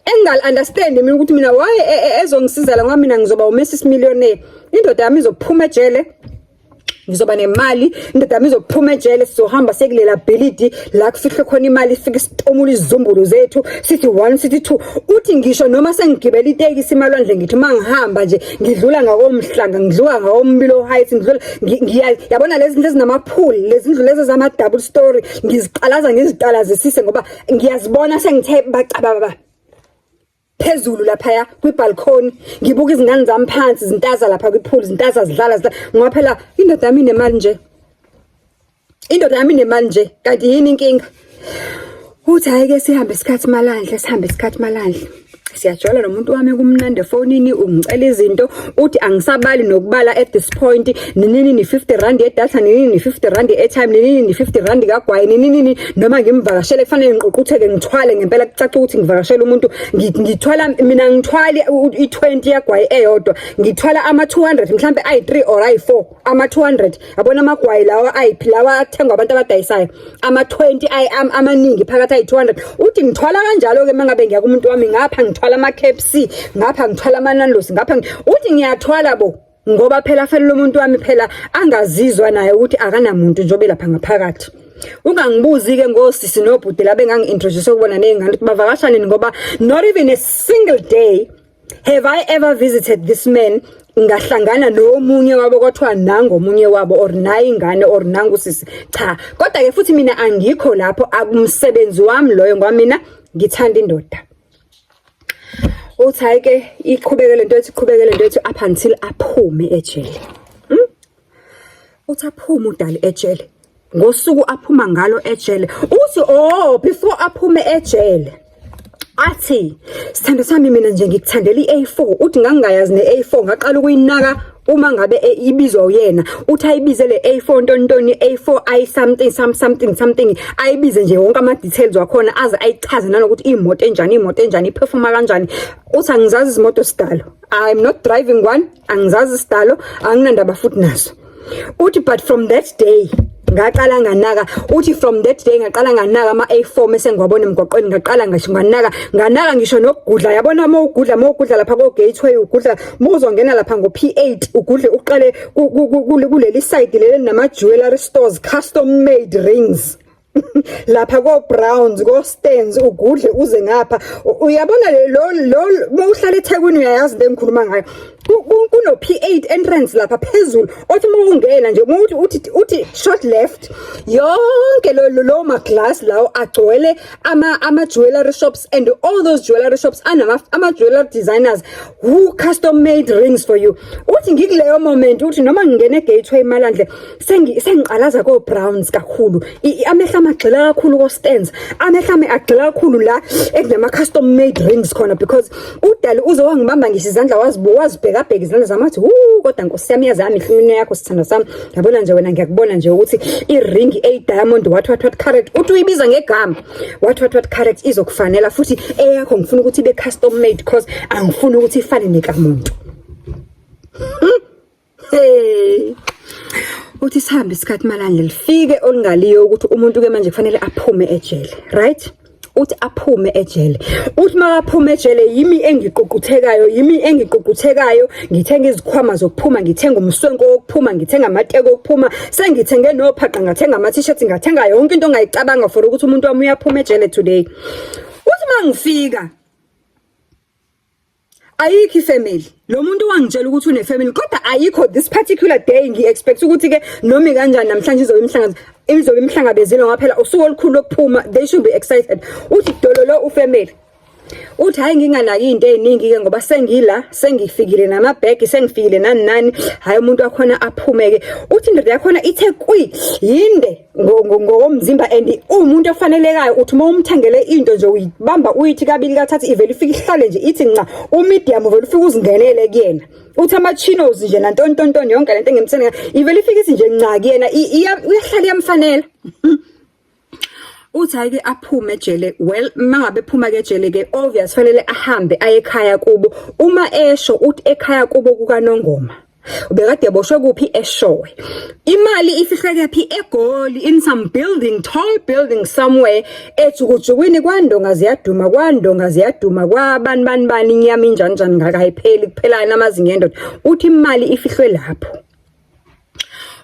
engingali-understand mina ukuthi mina why ezongisizela, ngoba mina ngizoba uMrs Millionaire, indoda yami izophuma ejele, ngizoba nemali, indoda yami izophuma ejele, sizohamba siye kulela bhilidi la kufihlwe khona imali, sifike sitomule izizumbulu zethu, sithi one, sithi two. Uthi ngisho noma sengigibela itekisi Malwandle, ngithi uma ngihamba nje ngidlula ngakomhlanga, ngidlula ngakombilo Heights, ngidlula ngiya yabona lezi zinto ezinamapool, lezi ndlu lezi zama-double story, ngiziqalaza, ngiziqalazisise ngoba ngiyazibona sengithe bacaba baba. Phezulu laphaya kwibalcony, ngibuka izingane zami phansi zintaza lapha kwipool, zintaza zidlala zidlala, ngoba phela indoda yami inemali nje. Indoda yami inemali nje, kanti yini inkinga? Uthi hhayi ke, sihambe isikhathi malandle, sihambe isikhathi malandle. Siyajola nomuntu wami, kumnandi efonini, ungicela izinto. Uthi angisabali nokubala at this point, ninini ni R50 yedatha, ninini ni R50 airtime, ninini ni R50 kagwayi, ninini. Noma ngimvakashele, kufanele ngiququtheke, ngithwale ngempela, kucaca ukuthi ngivakashele umuntu. Ngithwala mina, ngithwali i-20 yagwayi eyodwa, ngithwala ama-200, mhlambe ayi-3 or ayi-4, ama-200 yabona, amagwayi lawa ayiphi, lawa athengwa abantu abadayisayo, ama-20 amaningi phakathi ayi-200. Uthi ngithwala kanjalo-ke uma ngabe ngiya kumuntu wami, ngapha ngithwala ama-KFC, ngapha ngithwala ama-Nando's, ngapha uthi ngiyathwala bo, ngoba phela fanele umuntu wami phela angazizwa naye ukuthi akanamuntu njengoba lapha ngaphakathi. Ungangibuzi-ke ngosisi nobhuti la bengangi-introduce ukubona ney'ngane ukuthi bavakasha nini, ngoba not even a single day have I ever visited this man ngahlangana nomunye wabo, kwathiwa nangomunye wabo or nayi ingane or nangusisi. Cha, kodwa-ke futhi mina angikho lapho, akumsebenzi wami loyo, ngoba mina ngithanda indoda. Uthi hhayi-ke, iqhubeke lento ethi, iqhubeke lento ethi up until aphume ejele. Uthi aphume udali ejele, ngosuku aphuma ngalo ejele, uthi oh, before aphume ejele, athi, "Sithando sami, mina nje ngikuthandela i-A4." Uthi ngangingayazi ne-A4, ngaqala ukuyinaka uma ngabe ibizwa uyena. Uthi ayibize le A4, ntontoni A4 i something some something something, ayibize nje wonke ama details wakhona, aze ayichaze nanokuthi imoto enjani, imoto enjani, iperforma kanjani. Uthi angizazi izimoto sidalo, I'm not driving one, angizazi sidalo, anginandaba futhi nazo. Uthi but from that day ngaqala nganaka, uthi from that day ngaqala nganaka ama-A4 mese ngiwabona emgwaqweni, ngaqala ngisho nganaka, nganaka ngisho nokugudla, yabona uma ugudla lapha ko-Gateway, ugudla uma uzongena lapha ngo-P8, ugudle uqale kuleli side leli nama-jewellery stores, custom made rings lapha ko-Browns, ko-Stands, ugudle uze ngapha. Uyabona lo uma uhlala eThekwini uyayazi into engikhuluma ngayo. Kuno P8 entrance lapha phezulu, othi uma ungena nje, uma uthi short left, yonke lo ma glass lawo agcwele ama jewelry shops, and all those jewelry shops anama ama jewelry designers who custom made rings for you. Uthi ngikuleyo moment, uthi noma ngingena eGateway malandle, sengiqalaza ko Browns kakhulu. Amehlo amagxila kakhulu ko Stands, amehlo ami agxila kakhulu la ekunama custom made rings khona, because udali uze wangibamba ngisho izandla, wazibu wazibheka bheka izandla zami, wathi, "Hu, kodwa nkosi yami, yazi yami ihlumino yakho, sithando sami, yabona nje wena, ngiyakubona nje ukuthi i-ring a diamond what what what carat," uthi uyibiza ngegama, "what what what carat, izokufanela futhi eyakho. Ngifuna ukuthi ibe custom made because angifuni ukuthi ifane nekamuntu." Hey. Uthi sihambe isikhathi malandle, lifike olungaliyo ukuthi umuntu ke manje kufanele aphume ejele, right? Uthi aphume ejele. Uthi makaphuma ejele, yimi engiququthekayo, yimi engiququthekayo, ngithenga izikhwama zokuphuma, ngithenga umswenko wokuphuma, ngithenga amateko okuphuma, sengithenge nophaqa, ngathenga ama t-shirts, ngathenga yonke into ongayicabanga for ukuthi umuntu wami uyaphuma ejele today. Uthi mangifika, ayikho ifamily. Lo muntu wangitshela ukuthi une-family, kodwa ayikho this particular day. Ngi-expect ukuthi-ke noma ikanjani namhlanje izobe imhlangano, izobe imhlangabezile, ngoba phela usuku olukhulu lokuphuma, they should be excited. Uthi dololo ufamily. Uthi hhayi, nginganaki iy'nto ey'ningi-ke ngoba sengila, sengifikile namabhegi, sengifikile nani nani. Hhayi, umuntu wakhona aphume-ke. Uthi indoda yakhona ithe kwi yinde ngokomzimba and uwumuntu ofanelekayo. Uthi uma umthengele into nje, uyibamba uyithi kabili kathathu, ivele ifike ihlale nje ithi nca, umedium uvele ufike uzingenele kuyena. Uthi ama-chinos nje nantontontoni, yonke lento engimthenga ivele ifike ithi nje nca kuyena, uyahlala, iyamfanela. Uthi hhayi-ke, aphume ejele. Well, uma ngabe ephuma-ke ejele-ke, obvious fanele ahambe aye ekhaya kubo. Uma esho uthi ekhaya kubo kukaNongoma, ubekade eboshwe kuphi? EShowe. Imali ifihlwe kephi? EGoli, in some building, tall building somewhere ejukujukwini, kwandonga ziyaduma, kwandonga ziyaduma, kwabani bani bani, inyama injani njani ngakayipheli, kuphelani amazinga endoda. Uthi imali ifihlwe lapho.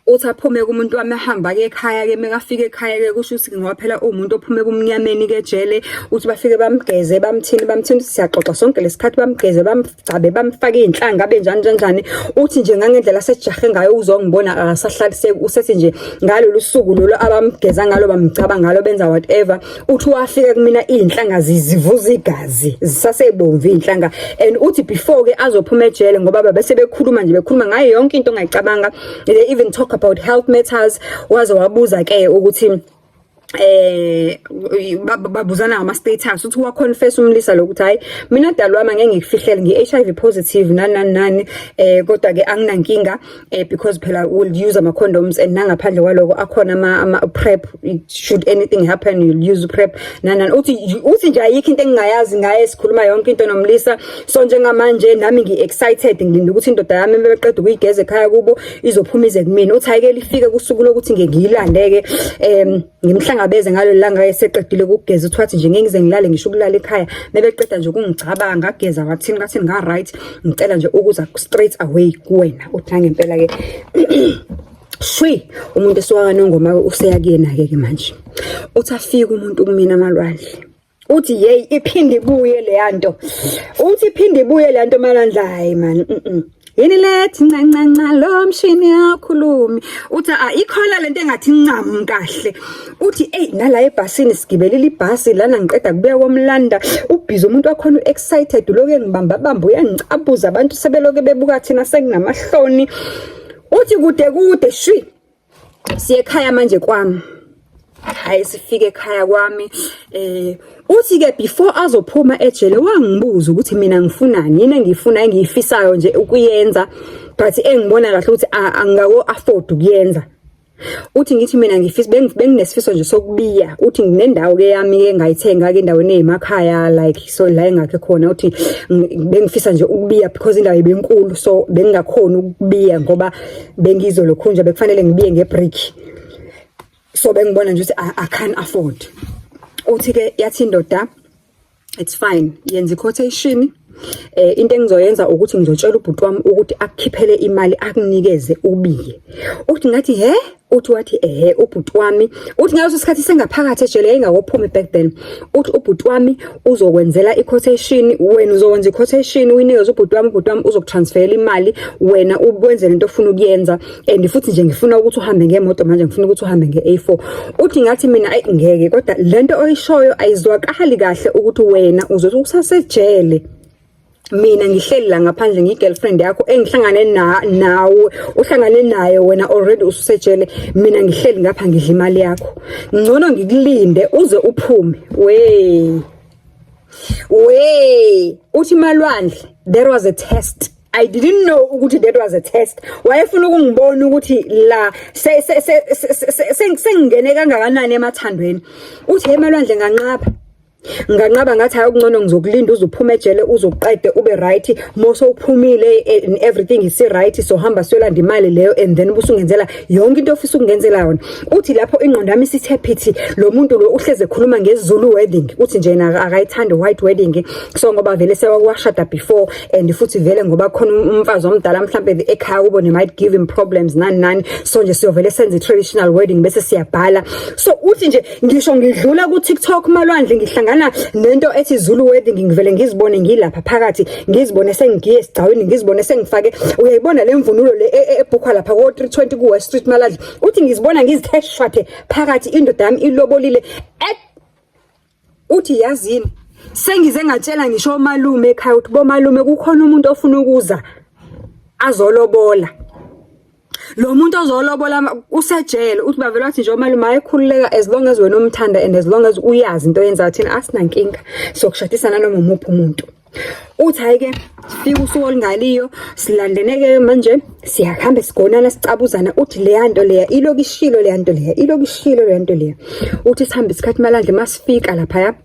Uthi aphume kumuntu wami, ahamba-ke ekhaya-ke. Mekafika ekhaya-ke, kusho ukuthi ngoba phela uwumuntu ophume kumnyameni-ke ejele. Uthi bafike bamgeze, bamthini, bamthini. Uthi siyaxoxa sonke lesikhathi, bamgeze, bamgcabe, bamfake iy'nhlanga, abe njani njani njani. Uthi nje ngangendlela asejahe ngayo uzongibona, akasahlaliseki. Usethi nje ngalolu suku lolu abamgeza ngalo, bamgcaba ngalo, benza whatever, uthi wafika kumina iy'nhlanga zivuza igazi, zisasebomvu iy'nhlanga. And uthi before-ke azophuma ejele, ngoba bese bekhuluma nje, bekhuluma ngayo yonke into ongayicabanga, they even talk about health matters. Waze wabuza-ke ukuthi babuzana ngama status. Uthi wa confess umlisa lokuthi, "Hayi, mina dalo wami, ngeke ngikufihlele, ngi HIV positive, nani nani nani, kodwa ke anginankinga, because phela we'll use ama condoms and nangaphandle kwaloko akhona ama PrEP. Should anything happen, you'll use PrEP," nani nani. Uthi nje ayikho into engingayazi ngaye, sikhuluma yonke into nomlisa. So njengamanje nami ngi excited, ngilinde ukuthi indoda yami beqeda ukuyigeza ekhaya kubo izophuma ize kumina. Uthi ayike lifike kusuku lokuthi ngiyilande ke, ngimhlangabeze ngalo langa eseqedile ukugeza. Uthi wathi nje ngeke ngize ngilale ngisho ukulala ekhaya, mebeqeda nje ukungicabanga, ngageza, wathini ngathini, nga right, ngicela nje ukuza straight away kuwena. Uthi ngempela ke shwi, umuntu esiwakanongoma useya kuyena ke ke manje. Uthi afike umuntu kumina, Malwandle. Uthi hey, iphinde ibuye leya nto. Uthi iphinde ibuye leya nto, Malwandle. Hayi man, Yini lethi nca nca nca, lo mshini yakhulumi? Uthi a ikhona lento engathi ncam kahle. Uthi ey, nala ebhasini, sigibelile ibhasi lana, ngiqeda kubuya komlanda, ubhizi umuntu wakhona, u-excited, lokho engibamba bamba, uyangicabuza, abantu sebeloke bebuka thina, sekunamahloni. Uthi kude kude shwi, siye ekhaya manje kwami. Hayi, sifike ekhaya kwami. Uthi ke before azophuma ejele wangibuza ukuthi mina ngifunani, yini engifuna, engiyifisayo nje ukuyenza, but engibona kahle ukuthi angingako afford ukuyenza. Uthi ngithi mina ngifisa, benginesifiso nje sokubiya. Uthi nginendawo ke yami ke ngayithenga ke endaweni eyimakhaya, like so la engakhe khona. Uthi bengifisa nje ukubiya because indawo ibenkulu, so bengingakhoni ukubiya ngoba bengizolokhu nje bekufanele ngibiye ngebrick, so bengibona nje ukuthi I can't afford. Uthi ke yathi indoda, "It's fine, yenza i-quotation. Into engizoyenza ukuthi ngizotshela ubhuti wami ukuthi akukhiphele imali, akunikeze, ubiye." Uthi ngathi, "He?" Uthi wathi, "Ehe, ubhuti wami." Uthi ngaleso sikhathi sengaphakathi ejele, yayingakophumi back then. Uthi ubhuti wami uzokwenzela i-quotation, wena uzokwenza i-quotation, uyinikeze ubhuti wami, ubhuti wami uzokutransferela imali, wena ukwenzele into ofuna ukuyenza. And futhi nje ngifuna ukuthi uhambe ngemoto manje, ngifuna ukuthi uhambe nge-A4. Uthi ngathi mina, "Ayi, ngeke, kodwa lento oyishoyo ayizwakali kahle, ukuthi wena uzothi usasejele, mina ngihleli la ngaphandle, ngiyi-girlfriend yakho engihlangane na nawe, uhlangane naye wena already ususejele, mina ngihleli ngapha ngidla imali yakho. Ngcono ngikulinde uze uphume." We we, uthi Malwandle, there was a test. I didn't know ukuthi that was a test. Wayefuna ukungibona ukuthi la sengingene kangakanani emathandweni. Uthi, "Hey Malwandle, nganqaba, nganqaba, ngathi hayi, okungcono ngizokulinda uze uphume ejele, uzoqede ube right. Mose uphumile and everything is right, so hamba siyolanda imali leyo and then ubusungenzela yonke into ofisa ukungenzela yona." Uthi lapho ingqondo yami isithe phithi, lo muntu lo uhleze ekhuluma ngeZulu wedding. Uthi nje yena akayithandi white wedding, so ngoba vele sewakwashada before and futhi vele ngoba khona umfazi omdala mhlambe ekhaya kubo, they might give him problems, nani nani, so nje siyovele senze i-traditional wedding bese siyabhala. So uthi nje ngisho ngidlula ku-TikTok, Malwandle, ngihlangana nento ethi Zulu wedding, ngivele ngizibone ngilapha phakathi, ngizibone sengigiye esigcawini, ngizibone sengifake, uyayibona le mvunulo le ebhukhwa lapha ko-320 ku-West Street, Malwandle. Uthi ngizibona ngizithe shwathe phakathi, indoda yami ilobolile. Uthi yazini, sengize ngatshela ngisho omalume ekhaya ukuthi bomalume, kukhona umuntu ofuna ukuza azolobola. Lo muntu ozolobola usejele. Uthi bavele wathi nje omalume, ayekhululeka, as long as wena umthanda and as long as uyazi into oyenzayo, thina asinankinga, sokushadisa nanoma umuphi umuntu. Uthi hhayi-ke, fika usuku olungaliyo, silandene-ke manje, siyahamba, sigonana, sicabuzana. Uthi leya nto leya iloku ishilo, leya nto leya iloku ishilo, leya nto leya. Uthi sihambe isikhathi, Malwandle, masifika laphaya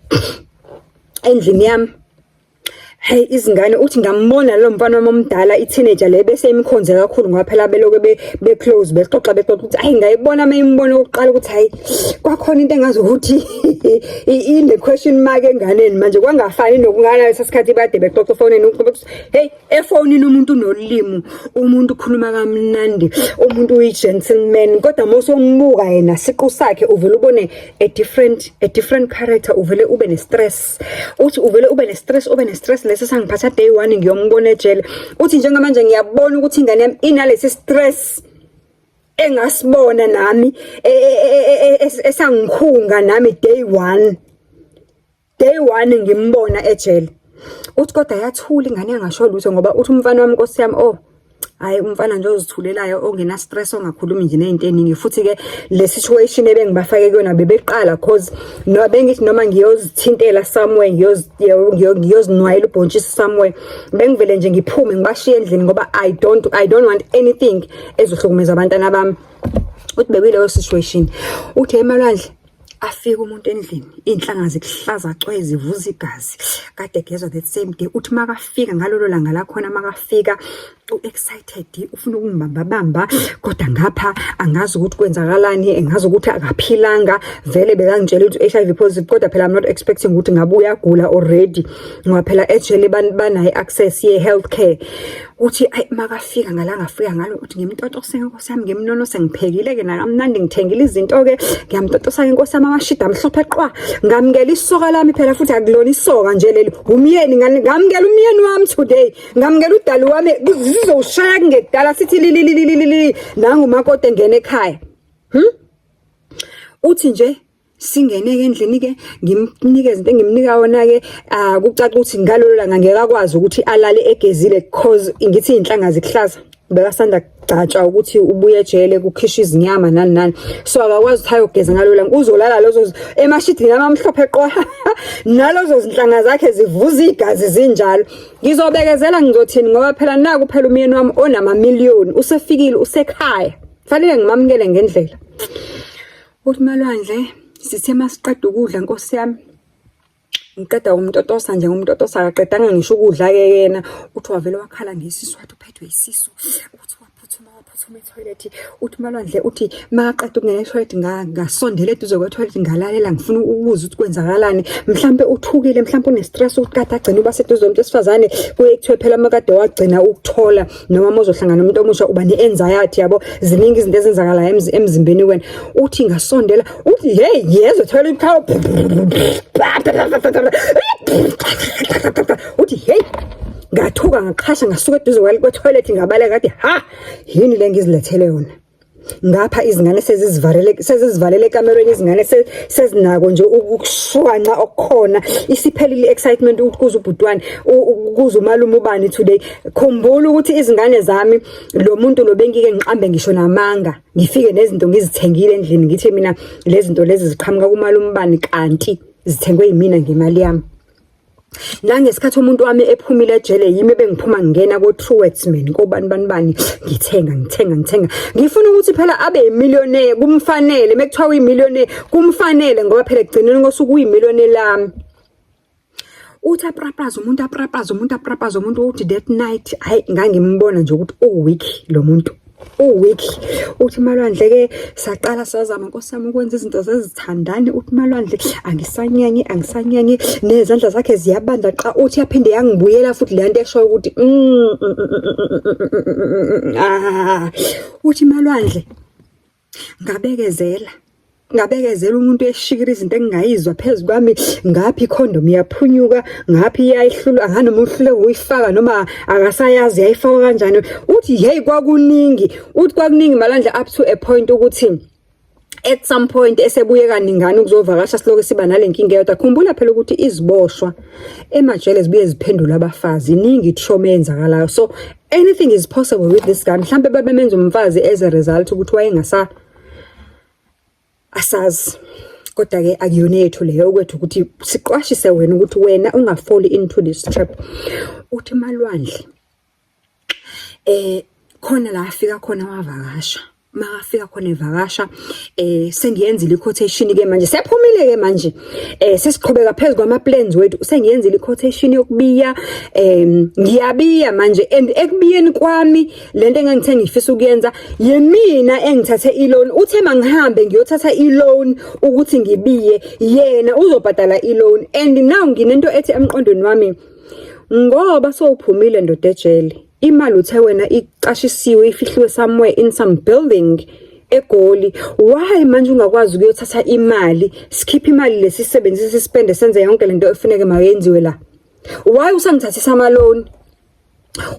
endlini yami, hey, izingane, uthi ngambona lo mfana wami omdala, i-teenager le bese imkhonze kakhulu, ngoba phela beloke be-close, bexoxa, bexoxa. Ukuthi hayi, ngayibona uma imbona okokuqala ukuthi hayi, kwakhona into engazi ukuthi Ine question mark enganeni manje, kwangafani nokungana leso sikhathi bade bexoxa efonini. Hey, efonini umuntu unolimi, umuntu ukhuluma kamnandi, umuntu uyi-gentleman, kodwa mosombuka yena siqu sakhe uvele ubone a different character, uvele ube ne-stress. Uthi uvele ube ne-stress, ube ne-stress lesi sangiphatha day one ngiyombona ejele. Uthi njengamanje ngiyabona ukuthi ingane yami inalesi stress engasibona nami, esangikhunga nami day one, day one ngimbona ejele. Uthi kodwa yathula ingane, yangasho lutho, ngoba uthi umfana wami, nkosi yami, oh hayi, umfana nje ozithulelayo, ongena stress, ongakhulumi nje nezinto eziningi. Futhi ke le situation ebengibafake kuyona bebeqala, cause no bengithi noma ngiyozithintela somewhere, ngiyozinwayela ubhontshisi somewhere, bengivele nje ngiphume ngibashiye endlini, ngoba I don't want anything ezohlukumeza abantwana bami. Uthi bekuyileyo situation. Uthi emalwandle afika umuntu endlini, iy'nhlanga zikuhlaza cwe, zivuza igazi, kade egezwa that same day. Uthi makafika ngalolo langa lakhona, makafika u-excited, ufuna ukungibambabamba, kodwa ngapha angazi ukuthi kwenzakalani, engazi ukuthi akaphilanga vele. Bekangitshela ukuthi HIV positive, kodwa phela I'm not expecting ukuthi ngabe uyagula already, ngoba phela ejele banayo i-access ye-healthcare. Uthi ayi, makafika ngalanga afika ngalo, uthi ngimtotose, nkosi yami, ngimnonose, ngiphekile-ke nakamnandi, ngithengile izinto-ke, ngiyamtotosa-ke, nkosi yami, amashida amhlophe qwa. Ngamukela isoka lami phela, futhi akulona isoka nje leli, umyeni. Ngamukela umyeni wami today, ngamukela udali wami, zizowushaya kungekudala sithi lililililili, nangu umakoti engena ekhaya. Uthi nje singene-ke endlini-ke, ngimnikeze into engimnika wona-ke. Kucaca ukuthi ngalolo langa ngeke akwazi ukuthi alale egezile, cause ngithi iy'nhlanga zikuhlaza, bekasanda kugcatshwa ukuthi ubuye ejele, kukhishwa izinyama nani nani, so akakwazi ukuthi ayogeza ngalolo langa. Uzolala lezo emashidini amamhlophe qwa, nalezo zinhlanga zakhe zivuza igazi zinjalo. Ngizobekezela, ngizothini, ngoba phela naku phela umyeni wami onamamiliyoni usefikile, usekhaya, fanele ngimamukele ngendlela. Uthi malwandle sithe masiqeda ukudla, nkosi yami, ngiqeda umtotosa nje, ngumtotosa, akaqedanga ngisho ukudla-ke yena. Uthi wavele wakhala ngesisu, wathi uphethwe isisu. Uthi waphuthuma, waphuthuma ethoyilethi. Uthi malwandle, uthi makaqeda ukungena ethoyilethi, ngasondela eduze kwethoyilethi, ngalalela, ngifuna ukuzwa ukuthi kwenzakalani, mhlampe uthukile, mhlampe une-stress ukuthi kade agcine uba seduze komuntu wesifazane. Kuye kuthiwe phela makade wagcina ukuthola noma uma uzohlangana nomuntu omusha uba ne-anxiety, yabo, ziningi izinto ezenzakalayo emzimbeni wena. Uthi ngasondela, uthi hey, yezwe thola ikhala, uthi hey, ngathuka, ngaqhasha, ngasuka eduze kwethoyilethi, ngabaleka. Ngathi ha, yini le ngizilethele yona ngapha? Izingane sezizivalele, sezizivalele ekamerweni, izingane sezinako nje ukushwanca okukhona, isiphelile i-excitement ukuthi kuze ubhutwane, kuze umalume ubani today. Khumbula ukuthi izingane zami, lo muntu lo bengike ngiqambe ngisho namanga, ngifike nezinto ngizithengile endlini, ngithi mina lezi zinto lezi ziqhamuka kumalume ubani, kanti zithengwe yimina ngemali yami. Nangesikhathi umuntu wami ephumile ejele, yimi ebengiphuma ngingena ko-Truworths man, kobani bani bani, ngithenga, ngithenga, ngithenga, ngifuna ukuthi phela abe yimillionaire, kumfanele. Mekuthiwa uyimillionaire, kumfanele, ngoba phela ekugcineni kosuku uyimillionaire lami. Uthi aprapaze umuntu, aprapaze umuntu, aprapaze umuntu. Uthi that night, hayi, ngangimbona nje ukuthi u-weak lo muntu, u-weak. Uthi malwandle-ke saqala sazama, nkosi yami, ukwenza izinto zezithandani. Uthi malwandle angisanyanyi, angisanyanyi, nezandla zakhe ziyabanda qa. Uthi yaphinde yangibuyela futhi le nto eshoyo ukuthi ah. Uthi malwandle ngabekezela, ngabekezela, umuntu eshikira izinto engingayizwa phezu kwami, ngapha ikhondom iyaphunyuka, ngapha iyayihlula, anganoma uhluleka ukuyifaka noma akasayazi yayifakwa kanjani. Uthi hey, kwakuningi. Uthi kwakuningi malandla, up to a point ukuthi at some point esebuye kaningana ukuzovakasha, siloke siba nale nkinga eyodwa. Khumbula phela ukuthi iziboshwa emajele zibuye ziphendule abafazi, iningi i-trauma eyenzakalayo, so anything is possible with this guy. Mhlampe babemenza umfazi as a result ukuthi wayengasa asazi, kodwa-ke akuyona yethu leyo, okwethu ukuthi siqwashise wena ukuthi wena ungafalli into this trap. Uthi malwandle khona la afika khona wavakasha. Makafika khona evakasha, sengiyenzile i-quotation ke manje, sephumile ke manje, sesiqhubeka phezu kwama plans wethu. Sengiyenzile i-quotation yokubiya, ngiyabiya manje, and ekubiyeni kwami, lento engangithe ngifisa ukuyenza yemina engithathe i-loan. Uthe mangihambe ngiyothatha i-loan ukuthi ngibiye, yena uzobhadala i-loan. And now nginento ethi emqondweni wami, ngoba sowuphumile, ndoda, ejele, imali uthe wena icashisiwe, ifihliwe somewhere in some building eGoli, why manje ungakwazi ukuyothatha imali, sikhiphe imali lesisebenzise, sispende, senze yonke lento efuneke mayenziwe la? Why usangithathisa ama-loan?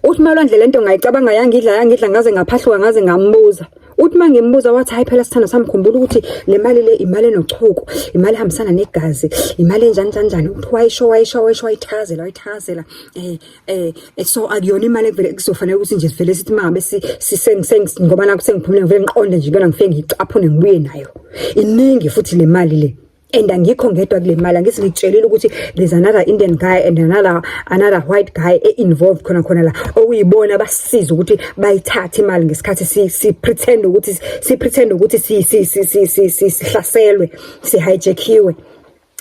Uthi Malwandle, lento ngayicabanga, yangidla, yangidla, ngaze ngaphahluka, ngaze ngambuza. Uthi uma ngimbuza wathi, "Hayi phela, sithanda sami, khumbula ukuthi le mali le imali enochuku, imali ehambisana negazi, imali enjani njani njani." Uthi wayisho, wayisho, wayisho, wayithakazela, wayithakazela. So akuyona imali ekuvele kuzofanele ukuthi nje sivele sithi mangabe ngoba nakho sengiphumile, ngivele ngiqonde nje kuyona, ngifike ngiyicaphune, ngibuye nayo. Iningi futhi le mali le, and angikho ngedwa kule mali. Angithi ngikutshelile ukuthi there's another Indian guy and another white guy e-involved khona khona la, okuyibona abasisiza ukuthi bayithathe imali ngesikhathi si pretend ukuthi sihlaselwe, si-hijackiwe,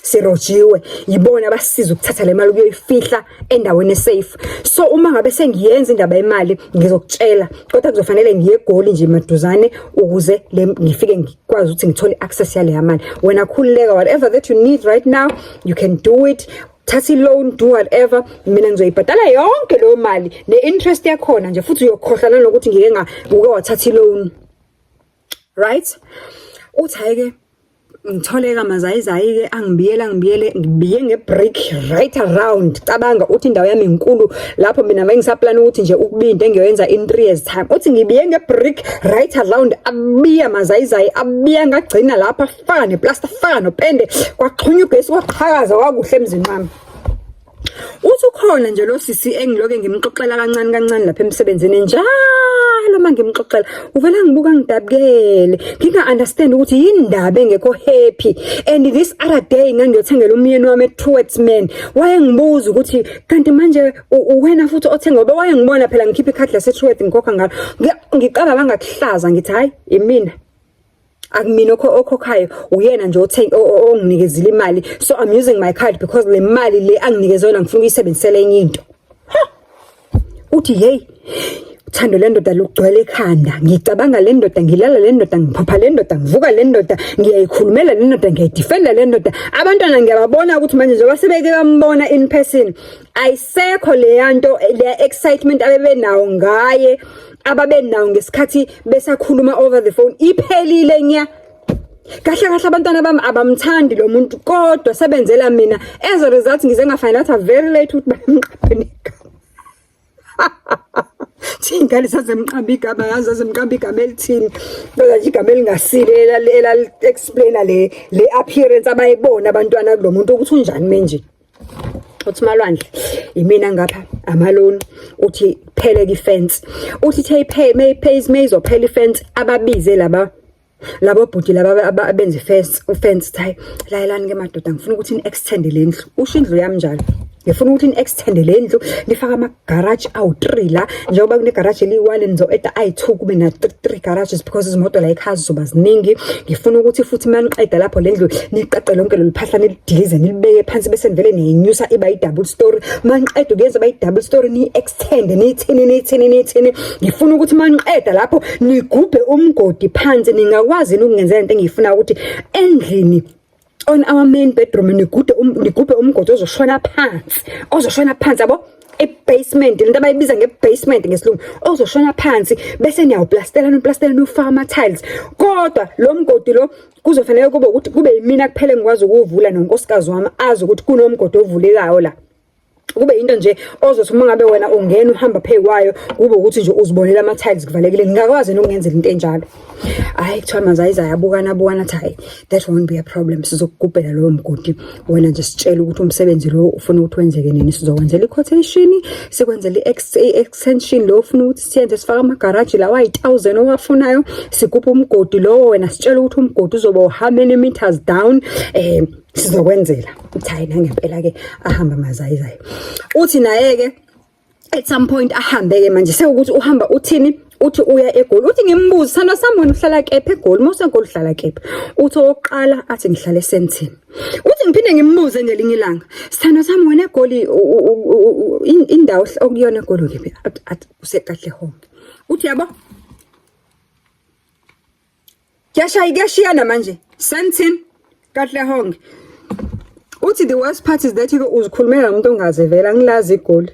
sirojiwe. Yibona abasiza ukuthatha le mali ukuyoyifihla endaweni esafe. So uma ngabe sengiyenza indaba yemali, ngizokutshela, kodwa kuzofanele ngiye eGoli nje maduzane ukuze le ngifike ngikwazi ukuthi ngithole access yale mali. Wena khululeka, whatever that you need right now, you can do it. Thatha i-loan, do whatever, mina ngizoyibhadala yonke leyo mali ne-interest yakhona nje, futhi uyokhohlwa nanokuthi ngike uke wathatha i-loan, right? Uthi hhayi-ke, ngitholeka mazayizayi-ke, angibiyele, angibiyele, ngibiye nge-brick right around. Cabanga, uthi indawo yami inkulu lapho mina bengisaplana ukuthi nje ukubiya into engiyoyenza in 3 years time. Uthi ngibiye nge-brick right around, abiya mazayizayi, abiya ngagcina lapho, afaka neplasta, afaka nopende, kwaxhunywa ugesi, kwaqhakaza, kwakuhle emzini wami. Uthi ukhona nje lo sisi engiloke ngimxoxela kancane kancane lapha emsebenzini. Njalo uma ngimxoxela, uvela ngibuka ngidabukele, nginga-understand ukuthi yini ndaba engekho happy. And this other day ngangiyothengela umyeni wami e-Truworths, man, wayengibuza ukuthi kanti manje wena futhi othenga, ngoba wayengibona phela ngikhipha ikhadi lase-Truworths, ngikhokha ngalo. Ngiqala bangakuhlaza, ngithi hhayi, imina, akumina okhokhayo, uyena nje othenga onginikezile imali, so I'm using my card because le mali le anginikeze yona ngifuna ukuyisebenzisela enye into. Uthi hey, uthando le ndoda lugcwele ekhanda, ngicabanga le ndoda, ngilala le ndoda, ngiphupha le ndoda, ngivuka le ndoda, ngiyayikhulumela le ndoda, ngiyayidefenda le ndoda. Abantwana ngiyababona ukuthi manje njengoba sebeke bambona in person, ayisekho leya nto, leya excitement abebenawo ngaye, ababenawo ngesikhathi besakhuluma over the phone, iphelile nya. Kahle kahle abantwana bami abamthandi lo muntu, kodwa sebenzela mina. As a result, ngize ngafind out very late ukuthi bayamqaphe negama. Thi ingane sazemqamba igama, ngazi zazemqamba igama elithini, kodwa nje igama elingasile elali explaina le appearance abayibona abantwana kulo muntu ukuthi unjani menje. Uthi Malwandle, imina ngapha ama-loan. Uthi phele ifence. Uthi the pay may pays mayizophela ifence, ababize laba labo bhuti laba abenza ifence, ufence. Hayi, layelani ke madoda, ngifuna ukuthi ni-extend le ndlu. Usho indlu yami njalo, ngifuna ukuthi ni-extend le ndlu, nifake ama-garage awu-3 la. Njengoba kune-garage eliyi-1, nizo-adda ayi-2, kube na-3 garages, because izimoto la ekhaya zizoba ziningi. Ngifuna ukuthi futhi uma niqeda lapho le ndlu, niqaqe lonke lolu phahla, nilidilize, nilibeke phansi, bese nivele niyinyusa iba i-double story. Uma niqeda ukuyenza iba i-double story, niyi-extend, niyithini, niyithini, niyithini. Ngifuna ukuthi uma niqeda lapho nigubhe umgodi phansi. Ningakwazi yini ukungenzela into engiyifuna, ukuthi endlini on our main bedroom nigubhe umgodi ozoshona phansi, ozoshona phansi, yabo, i-basement, lento abayibiza nge-basement ngesilungu, ozoshona phansi, bese niyawuplastela, niplastela, nifaka ama-tiles. Kodwa lo mgodi lo kuzofanele kube ukuthi kube yimina kuphela engikwazi ukuwuvula, nonkosikazi wami azi ukuthi kunomgodi ovulekayo la. Kube into nje ozothi uma ngabe wena ungena uhamba phezu kwayo, kube ukuthi nje uzibonela ama-tiles kuvalekile. Ngingakwazi nokungenzela into enjalo? Hhayi, kuthiwa mazayiza yabukana, abukana, athi hhayi, that won't be a problem, sizokugubhela lowo mgodi. Wena nje sitshele ukuthi umsebenzi lo ufuna ukuthi wenzeke nini, sizokwenzela i-quotation, sikwenzele i-extension lo ufuna ukuthi siyenze, sifake amagaraji lawa ayi-1000 owafunayo, sigubhe umgodi lowo. Wena sitshele ukuthi umgodi uzoba how many meters down, sizokwenzela. Uthi hayi, nangempela-ke ahamba mazayizayo. Uthi naye-ke at some point ahambe-ke manje, sekuwukuthi uhamba uthini, Uthi uya eGoli. Uthi ngimbuze, sithandwa sami, wena uhlala kephi eGoli? Uma useGoli uhlala kephi? Uthi owokuqala athi ngihlala eSandton. Uthi ngiphinde ngimbuze ngelinye ilanga, sithandwa sami, wena eGoli indawo okuyona eGoli kephi? Athi useKatlehong. Uthi yabo kuyashaya, kuyashiyana manje, Sandton, Katlehong. Uthi the worst part is that ke uzikhulumela nomuntu ongazi vele, angilazi iGoli.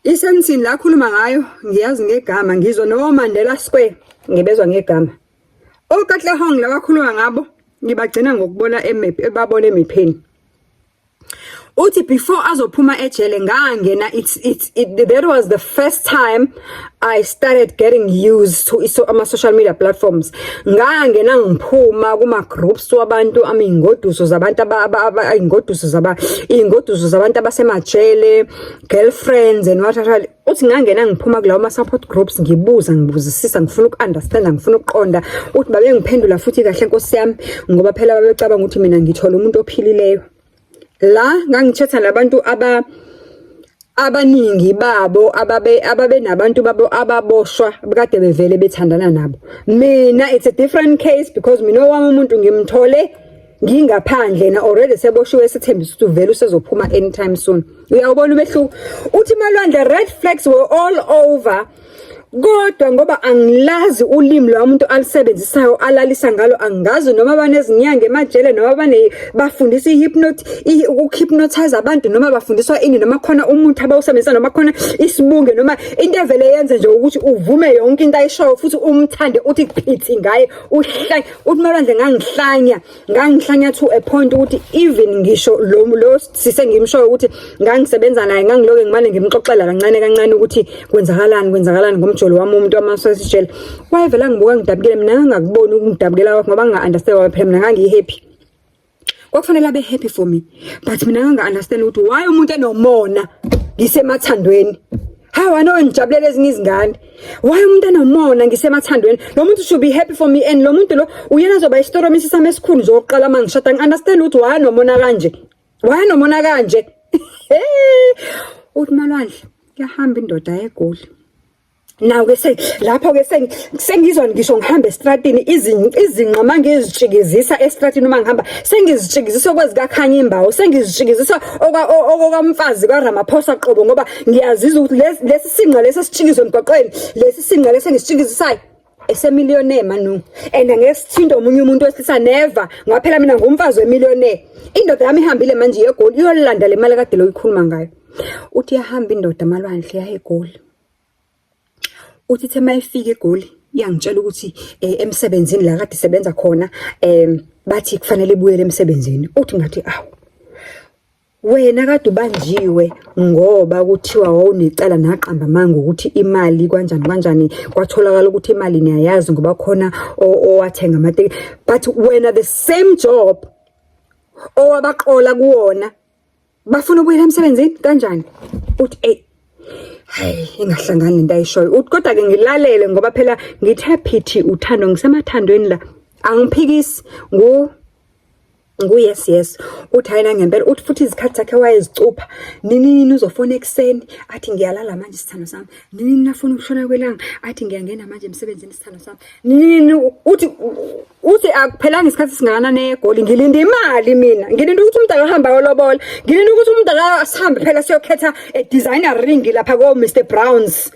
ISandton la khuluma ngayo ngiyazi ngegama, ngizwa no Mandela Square ngibezwa ngegama. OKatlehong la bakhuluma ngabo ngibagcina ngokubona emap, ebabona emipheni. Uthi before azophuma ejele ngangena that was the first time I started getting used to iso ama social media platforms. Ngangena ngiphuma kuma groups wabantu, amingoduso zabantu ingoduso zaba ingoduso zabantu abasemajele, girlfriends and what. Uthi ngangena ngiphuma kulawo ma support groups, ngibuza, ngibuzisisa, ngifuna uku-understand, ngifuna ukuqonda. Uthi babengiphendula futhi kahle, nkosi yami, ngoba phela babecabanga ukuthi mina ngithola umuntu ophilileyo. La ngangichatha nabantu aba abaningi babo ababe nabantu babo ababoshwa kade bevele bethandana nabo. Mina it's a different case because mina owami umuntu ngimthole ngingaphandle na already seboshiwe, sethembisa ukuthi uvele usezophuma anytime soon. Uyawubona umehluko? Uthi Malwandle, red flags were all over, kodwa ngoba angilazi ulimi lo muntu alisebenzisayo, alalisa ngalo, angazi noma banezinyanga emajele, noma bane bafundisa ihypnot, ukuhypnotize abantu, noma bafundiswa ini, noma khona umuntu abawusebenzisa, noma khona isibunge, noma into evele yenze nje ukuthi uvume yonke into ayishoyo futhi umthande, uthi phithi ngaye, uhlanye. Uthi Malwandle, ngangihlanya, ngangihlanya to a point ukuthi even ngisho lo sise ngimshoyo ukuthi ngangisebenza naye, ngangiloke ngimane ngimxoxela kancane kancane ukuthi kwenzakalani, kwenzakalani ngomjolo wami, umuntu wamasosijele. Wayevela ngibuka ngidabukile, mina ngangakuboni ukungidabukela kwakhe ngoba nginga-understand, ngoba phela mina ngangiyi-happy, kwakufanele abe happy for me, but mina nganga-understand ukuthi why umuntu enomona ngisemathandweni. Hayi wena, ngijabulela ezinye izingane. Why umuntu enomona ngisemathandweni? Lo muntu should be happy for me, and lo muntu lo uyena azoba isitoromisi sami esikhulu nje okokuqala uma ngishada. Ngi-understand ukuthi why nomona kanje, why nomona kanje. Uthi Malwandle, kuyahamba indoda eGoli. Naw ke lapho ke sengizwa ngisho ngihamba estratini, izinqa mangizitshikizisa estratini, uma ngihamba sengizitshikizisa okwezikakhanya imbawo, sengizitshikizisa okamfazi kaRamaphosa qobo, ngoba ngiyazizwa ukuthi lesi sinqa lesi esitshikizwe emgwaqweni, lesi sinqa lesi engisitshikizisayo esemillionaire manu, and angeke sithinte omunye umuntu wesilisa, never, ngoba phela mina ngumfazi wemillionaire. Indoda yami ihambile manje yeGoli, iyolanda le mali kade lo ikhuluma ngayo. Uthi yahamba indoda Malwandle, yaya eGoli. Uthi ithe mayifika eGoli iyangitshela ukuthi emsebenzini la kade isebenza khona bathi kufanele ibuyele emsebenzini. Uthi ngathi, awu wena kade ubanjiwe ngoba kuthiwa wawunecala, naqamba amanga ukuthi imali kanjani kanjani, kwatholakala ukuthi imali niyayazi ngoba khona owathenga amatekisi, but wena the same job owabaqola kuwona bafuna ukubuyela emsebenzini kanjani? Uthi ey, hayi, ingahlangani lento ayishoyo. Uthi kodwa ke ngilalele ngoba phela ngithe phithi uthando, ngisemathandweni la, angiphikisi, ngu yes. Uthi hayi, nangempela. Uthi futhi izikhathi zakhe wayezicupha, nini nini uzofona ekuseni athi ngiyalala manje sithando sami, nini nini afuna ukushona kwelanga athi ngiyangena manje emsebenzini sithando sami, nini nini. Uthi akuphelanga isikhathi singakanani eGoli, ngilinda imali mina, ngilinda ukuthi umuntu akahamba ayolobola, ngilinda ukuthi umuntu akasihambe phela siyokhetha a designer ring lapha ko Mr Browns,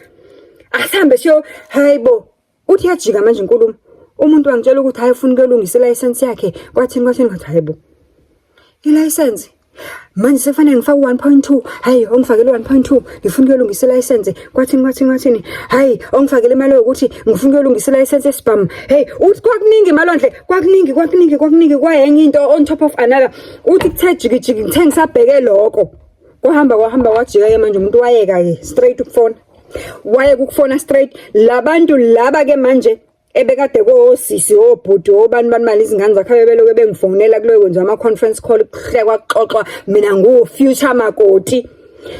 asihambe siyo, hayibo. Uthi yajika manje inkulumo, umuntu wangitshela ukuthi hayi, ufuna ukuyolungisa ilayisensi yakhe, kwathini kwathini. Ngathi hayibo, ilayisensi manje sekufanele ngifake u-1.2, hayi ongifakele u-1.2, ngifuna ukuyolungisa ilayisensi, kwathini kwathini kwathini, hayi ongifakele imali yokuthi ngifuna ukuyolungisa ilayisensi esibhamu. Hey, uthi kwakuningi Malwandle, kwakuningi, kwakuningi, kwakuningi, kwayenye into on top of another. Uthi kuthe jikijiki, ngithe ngisabheke lokho, kwahamba kwahamba kwajika-ke manje, umuntu wayeka-ke straight ukufona, wayeka ukufona straight. Labantu laba-ke manje ebekade kosisi, obhuti, obani bani mali, izingane zakhe bebeloke bengifonela, kuloyo kwenziwa ama-conference call, kuhlekwa, kuxoxwa, mina ngu-future makoti.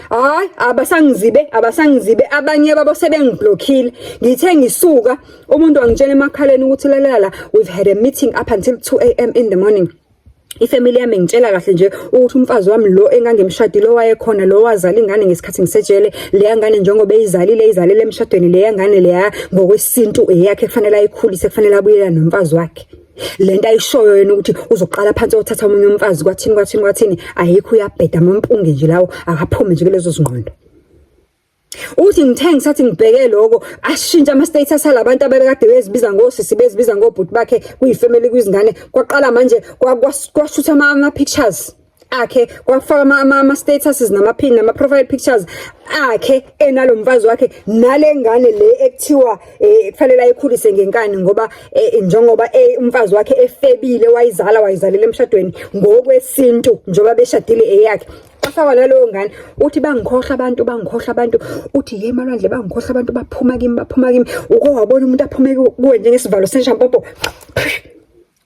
Hayi, abasangizibe, abasangizibe, abanye babo sebengiblockile. Ngithe ngisuka, umuntu wangitshela emakhaleni ukuthi lalela la, we've had a meeting up until 2 a.m. in the morning. Ifamily yami ngitshela kahle nje ukuthi umfazi wami lo engangimshadile owayekhona lo wazala ingane ngesikhathi ngisejele, leya ngane njengoba eyizalile eyizalele emshadweni, leya ngane leya ngokwesintu eyakhe, kufanele ayikhulise, kufanele abuyela nomfazi wakhe. Lento ayishoyo yena ukuthi uzoqala phansi othatha omunye umfazi, kwathini kwathini kwathini, ayikho, uyabheda amampunge nje lawo, akaphume nje kulezo zingqondo. Uthi ngithe ngisathi ngibheke lokho, ashintsha ama-status alabantu ababekade bezibiza ngosisi, bezibiza ngobhuti bakhe kuyifamily, kwizingane. Kwaqala manje kwashutha ama-pictures akhe, kwafaka ama-statuses nama-pin nama-profile pictures akhe enalo mfazi wakhe nale ngane le ekuthiwa kufanele ayikhulise ngenkani, ngoba njengoba umfazi wakhe efebile, wayizala, wayizalela emshadweni ngokwesintu njengoba beshadile, eyakhe. Kwafakwa naleyo ngane. Uthi bangikhohlwa abantu, bangikhohlwa abantu. Uthi ye Malwandle, bangikhohlwa abantu, baphuma kimi, baphuma kimi. Uke wabona umuntu aphume kuwe njengesivalo senshampompo,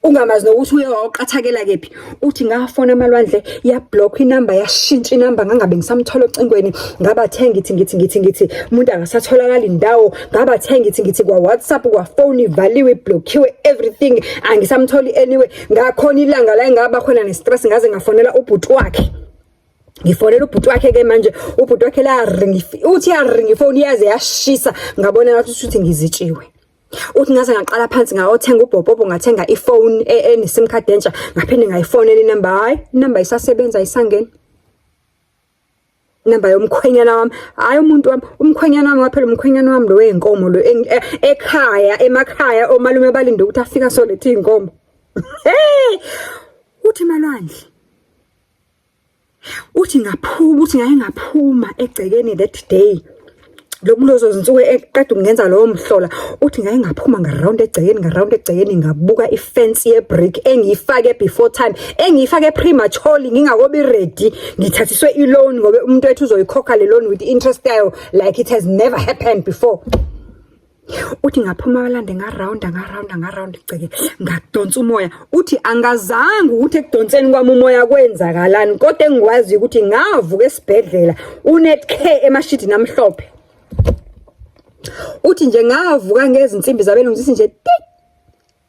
ungamazi nokuthi uye wawuqathakela kephi? Uthi ngafona Amalwandle, yablock inamba, yashintsha inamba, ngangabe ngisamthola ocingweni. Ngabathe ngithi ngithi ngithi ngithi umuntu akasatholakala indawo, ngabathe ngithi ngithi kwa WhatsApp, kwa phone ivaliwe, iblockiwe, everything, angisamtholi anyway. Ngakhona ilanga la engaba khona ne-stress, ngaze ngafonela ubhuti wakhe. Ngifonela ubhuti wakhe ke manje, ubhuti wakhe la ring, uthi ya ring ifoni yaze yashisa, ngabona ngathi ukuthi ngizitshiwe. Uthi ngaze ngaqala phansi ngayothenga ubhopopo, ngathenga ifone ene-SIM card entsha, ngaphinde ngayifonela inamba, hayi, inamba isasebenza, ayisangeni inamba yomkhwenyana wami. Hayi, umuntu wami, umkhwenyana wami waphela, umkhwenyana wami lo wey'nkomo lo ekhaya, emakhaya omalume balinde ukuthi afika soletha iy'nkomo. Hey, uthi Malwandle, uthi ngaphuma, uthi ngaye ngaphuma egcekeni that day, lokulozo zinsuku eqeda ukungenza lowo mhlola. Uthi ngaye ngaphuma ngaround egcekeni, ngaround egcekeni, ngabuka ifence yebrick engiyifake before time, engiyifake prematurely, ngingakobi ready, ngithathiswe i-loan ngoba umuntu wethu uzoyikhokha le loan with interest yayo like it has never happened before. Uthi ngaphuma balande, ngarawunda, ngarawunda, ngarawunda igceke, ngadonsa umoya. Uthi angazange ukuthi ekudonseni kwami umoya kwenzakalani, kodwa engikwaziyo ukuthi ngavuka esibhedlela uNetcare emashidini amhlophe. Uthi nje ngavuka ngezinsimbi zabelungu zithi nje tik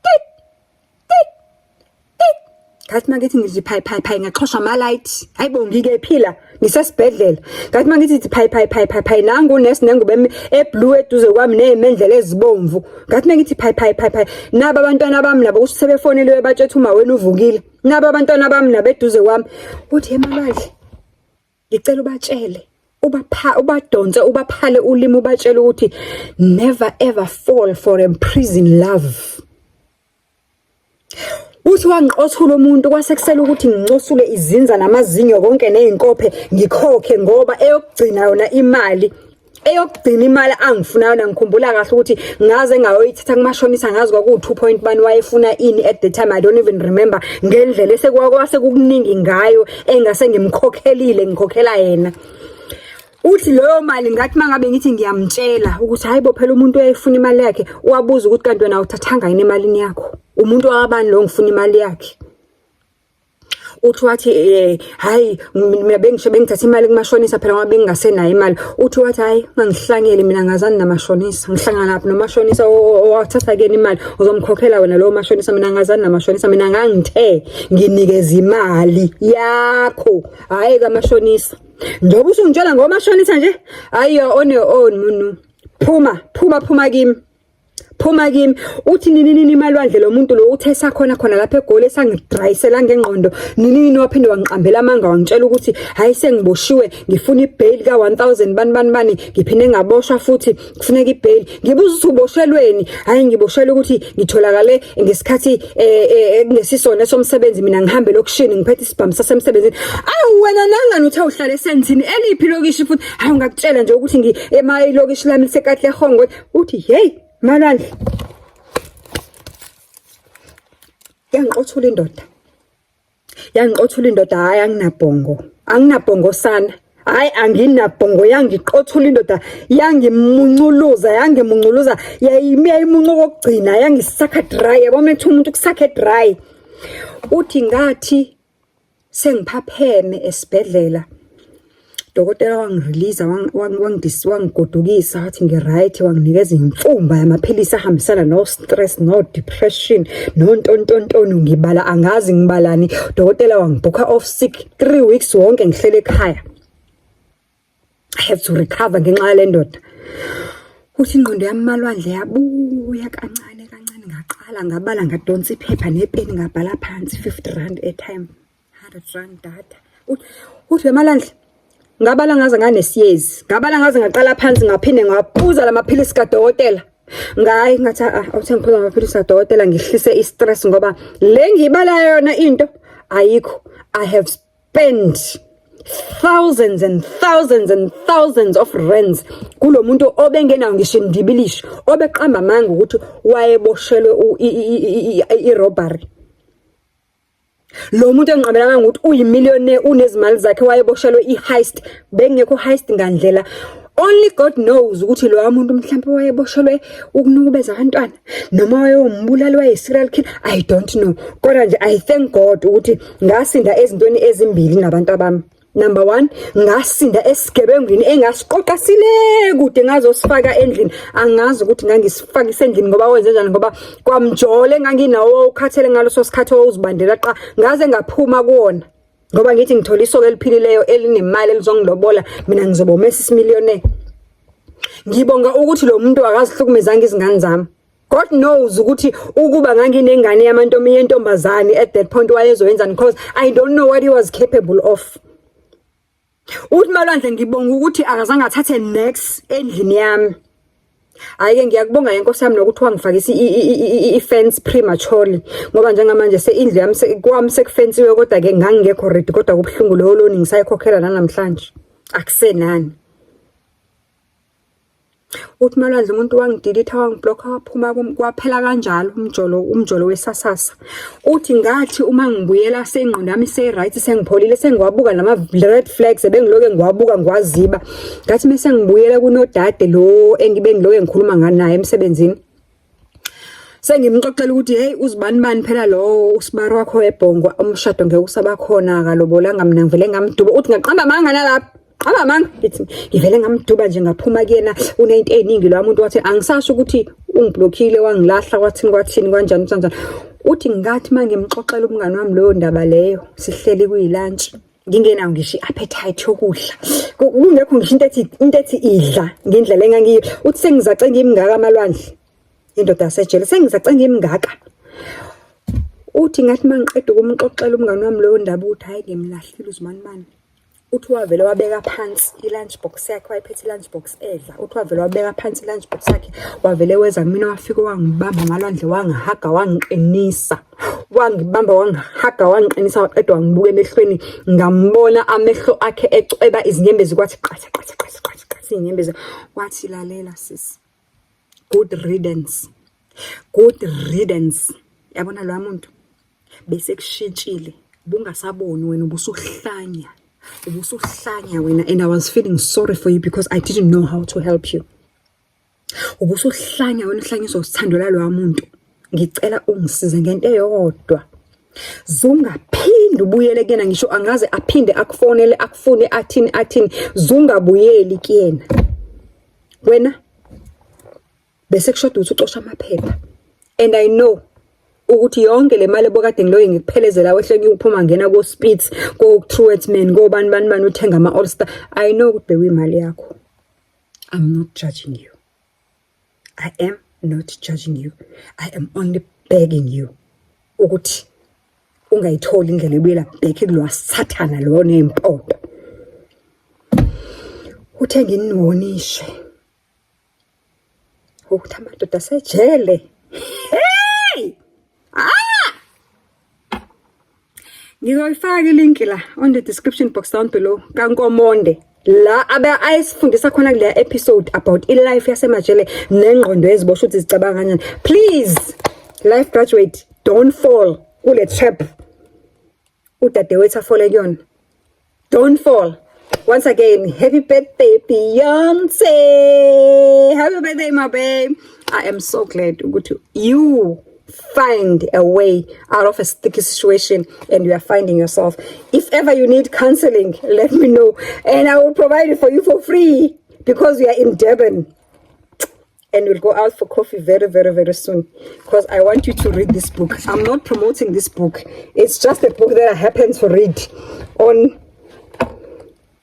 tik tik tik. Ngathi mangithi ngithi phayi phayi phayi, ngaxhoshwa ama-light. Hayi bo, ngike phila ngisesibhedlela. Ngathi mangithi phayi phayi phayi phayi phayi, nangu unesi nengubo eblue eduze kwami ney'mendlela ezibomvu. Ngathi mangithi phayi phayi phayi phayi, naba abantwana bami nabo kusho sebefoneliwe batshethe uma wena uvukile. Naba abantwana bami nabo eduze kwami. Uthi emalwandle, ngicela ubatshele, ubapha, ubadonse, ubaphale ulimi, ubatshele ukuthi never ever fall for a prison love. Uthi wangiqothula umuntu, kwasekusela ukuthi ngincosule izinza namazinyo konke nezinkophe, ngikhokhe, ngoba eyokugcina yona imali, eyokugcina imali angifuna yona, ngikhumbula kahle ukuthi ngaze ngayoyithatha kumashonisa, ngazi kwaku-2 point bani, wayefuna ini at the time, I don't even remember, ngendlela esekwase kukuningi ngayo engase ngimkhokhelile, ngikhokhela yena. Uthi leyo mali ngathi mangabe ngithi ngiyamtshela ukuthi hayi bo, phela umuntu uyayifuna imali yakhe, uwabuza ukuthi kanti wena awuthathanga yini emalini yakho, umuntu wakabani lo ngifuna imali yakhe? Uthi wathi hayi, mina bengisho bengithatha imali kumashonisa phela ngoba bengingasenayo imali. Uthi wathi hayi, ungangihlangeli, mina ngazani namashonisa, ngihlangana naphi nomashonisa owathatha kuyena imali? Uzomkhokhela wena lowo mashonisa, mina ngazani namashonisa, mina ngangithe nginikeza imali yakho, hhayi kamashonisa. Njengoba usungitshela ngomashonisa nje, hayi, you're on your own munu, phuma, phuma, phuma kimi, phuma kimi. Uthi nini nini Malwandle, lo muntu lo uthe sakhona khona lapha eGoli esangidrayisela ngengqondo, nini nini waphinde wangiqambela amanga, wangitshela ukuthi hayi, sengiboshiwe, ngifuna ibail ka 1000 bani bani bani, ngiphinde ngaboshwa futhi kufuneka ibail. Ngibuza ukuthi uboshelweni? Hayi, ngiboshelwe ukuthi ngitholakale ngesikhathi kungesisona somsebenzi, mina ngihambe lokishini ngiphethe isibhamu sasemsebenzini. Awu wena nangani, uthe uhlale esenzini eliphi lokishi futhi? Hayi, ungakutshela nje ukuthi ngi ema ilokishi lami lisekatlehongo. Uthi hey Malwandle, yangiqothula indoda, yangiqothula indoda. Hayi, anginabhongo, anginabhongo sana, hayi, anginabhongo. Yangiqothula indoda, yangimunculuza, yangimunculuza, yayimuncu kokugcina, yangisakha dry. Yabo uma kuthiwa umuntu kusakhe dry. Uthi ngathi sengiphapheme esibhedlela. Dokotela wangi-release, wangigodukisa, wathi ngi-right, wanginikeza imfumba yamaphilisi ahambisana no-stress, no-depression, nontontontoni, ngibala angazi ngibalani. Dokotela wangibhukha off sick 3 weeks wonke, ngihlele ekhaya. I have to recover ngenxa yale ndoda. Uthi ingqondo yami, Malwandle, yabuya kancane kancane. Ngaqala ngabala, ngadonsa iphepha nepeni, ngabhala phansi R50 airtime, R100 data. Uthi Malwandle, ngabala ngaze nganesiyezi, ngabala ngaze ngaqala phansi, ngaphinde ngaphuza lamaphilisi kadokotela. Ngayi ngathi, ah, awuthe ngiphuza amaphilisi kadokotela ngihlise i-stress, ngoba le ngiyibalayo yona into ayikho. I have spent thousands and thousands and thousands of rands kulo muntu obengenawo ngisho indibilishi, obeqamba amanga ukuthi wayeboshelwe i-robbery. Lo muntu engiqambela amanga ukuthi uyimillionaire, unezimali zakhe, wayeboshelwe i-heist, bengekho heist ngandlela. Only God knows ukuthi loya muntu mhlawumbe wayeboshelwe ukunukubeza abantwana noma wayewombulali, waye-serial killer, I don't know. Kodwa nje I thank God ukuthi ngasinda ezintweni ezimbili nabantu abami. Number one, ngasinda esigebengwini engasiqoqa sile kude, ngazosifaka endlini. Angazi ukuthi ngangisifakise endlini ngoba wenze njani, ngoba kwamjole enganginawo ukhathele ngaloso sikhathi owuzibandela qa, ngaze ngaphuma kuwona ngoba ngithi ngithola isoka eliphilileyo elinemali elizongilobola, mina ngizoba uMrs Millionaire. Ngibonga ukuthi lo muntu akazihlukumezanga izingane zami. God knows ukuthi ukuba nganginengane yamantombi yentombazane at that point wayezoyenzani, because I don't know what he was capable of. Uthi Malwandle, ngibonga ukuthi akazange athathe next endlini yami. Hayi-ke, ngiyakubonga inkosi yami nokuthi wangifakisa i-fence prematurely, ngoba njengamanje se indlu yami kwami sekufensiwe, kodwa-ke ngangingekho ready. Kodwa kubuhlungu, leyo loan ngisayikhokhela nanamhlanje, akusenani. Uthi Malwandle, umuntu wangidelete, wangiblocka, waphuma kum, kwaphela kanjalo umjolo, umjolo wesasasa. Uthi ngathi uma ngibuyela sengqondo yami se-right, sengipholile, sengiwabuka nama-red flags ebengilokhu ngiwabuka ngiwaziba, ngathi mese ngibuyela kunodade lo engibe ngiloke ngikhuluma nganaye emsebenzini, sengimxoxela ukuthi, hey, uzibani bani phela lo usibari wakho ebhongo, umshado ngeke usabakhona, akalobolanga, mina ngivele ngamduba. Uthi ngaqamba amanga nalapha, qamba amanga, ngithi ngivele ngamduba nje, ngaphuma kuyena, unento ey'ningi lo muntu. Wathi angisasho ukuthi ungiblockile, wangilahla, kwathini kwathini, kanjani kanjani. Uthi ngathi uma ngimxoxela umngani wami leyo ndaba leyo, sihleli kuyilantshi, ngingenayo ngisho i-appetite yokudla, kungekho ngisho into ethi idla ngendlela engangiyo. Uthi sengizace ngimngaka, amalwandle, indoda yasejele, sengizace ngimngaka. Uthi ngathi uma ngiqeda ukumxoxela umngani wami leyo ndaba ukuthi hhayi, ngimlahlile uzimanimani, uthi wavele wabeka phansi i-lunch box yakhe, wayephethe i-lunch box edla. Uthi wavele wabeka phansi i-lunch box yakhe, wavele weza kumina, wafika wangibamba, Malwandle, wangihaga, wangiqinisa, wangibamba, wangihaga, wangiqinisa, waqeda wangibuka emehlweni. Ngambona amehlo akhe ecweba izinyembezi, kwathi qatha qatha qatha qatha qatha iy'nyembezi. Wathi, "Lalela sisi, good riddance, good riddance. Yabona loya muntu bese kushintshile, ubungasaboni wena, ubusuhlanya, ubusuhlanya wena, and I was feeling sorry for you because I didn't know how to help you. Ubusuhlanya wena, uhlanyiswa usithandela loya muntu. Ngicela ungisize ngento eyodwa, zungaphinde ubuyele kuyena, ngisho angaze aphinde akufonele, akufune, athini athini, zungabuyeli kuyena wena. Bese kushoda ukuthi ucosha amaphepha, and I know ukuthi yonke le mali ebokade ngiloye ngikuphelezela, wehle ngiyophuma ngena ko-Spitz, ko-Truworths, man, kobani bani bani, uthenga ama-All Star, I know ukuthi bekuyimali yakho. I'm not judging you. I am not judging you. I am only begging you ukuthi ungayitholi indlela ebuyela back kulowa sathana lo ney'mpondo." Uthe nginiwonishe ukuthi amadoda asejele, hey, ah, ngizoyifaka ilink la on the description box down below kaNkomonde la abe ayisifundisa khona kuleya episode about i-life yasemajele nengqondo eziboshwa ukuthi zicabanga kanjani. Please, life graduate, don't fall kule trap udadewethu afole kuyona. Don't fall. Once again, happy birthday, Beyonce. Happy birthday, my babe. I am so glad ukuthi you Find a way out of a sticky situation and you are finding yourself. If ever you need counseling, let me know and I will provide it for you for free because we are in Durban and we'll go out for coffee very, very, very soon because I want you to read this book. I'm not promoting this book. It's just a book that I happen to read on.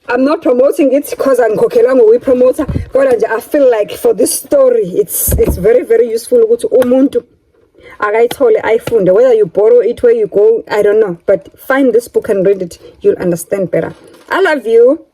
I'm not promoting it because angikhokhelwanga ukuyipromota, kodwa nje I feel like for this story it's very, very useful ukuthi umuntu akayithole, ayifunde. Whether you borrow it, where you go, I don't know, but find this book and read it. You'll understand better. I love you.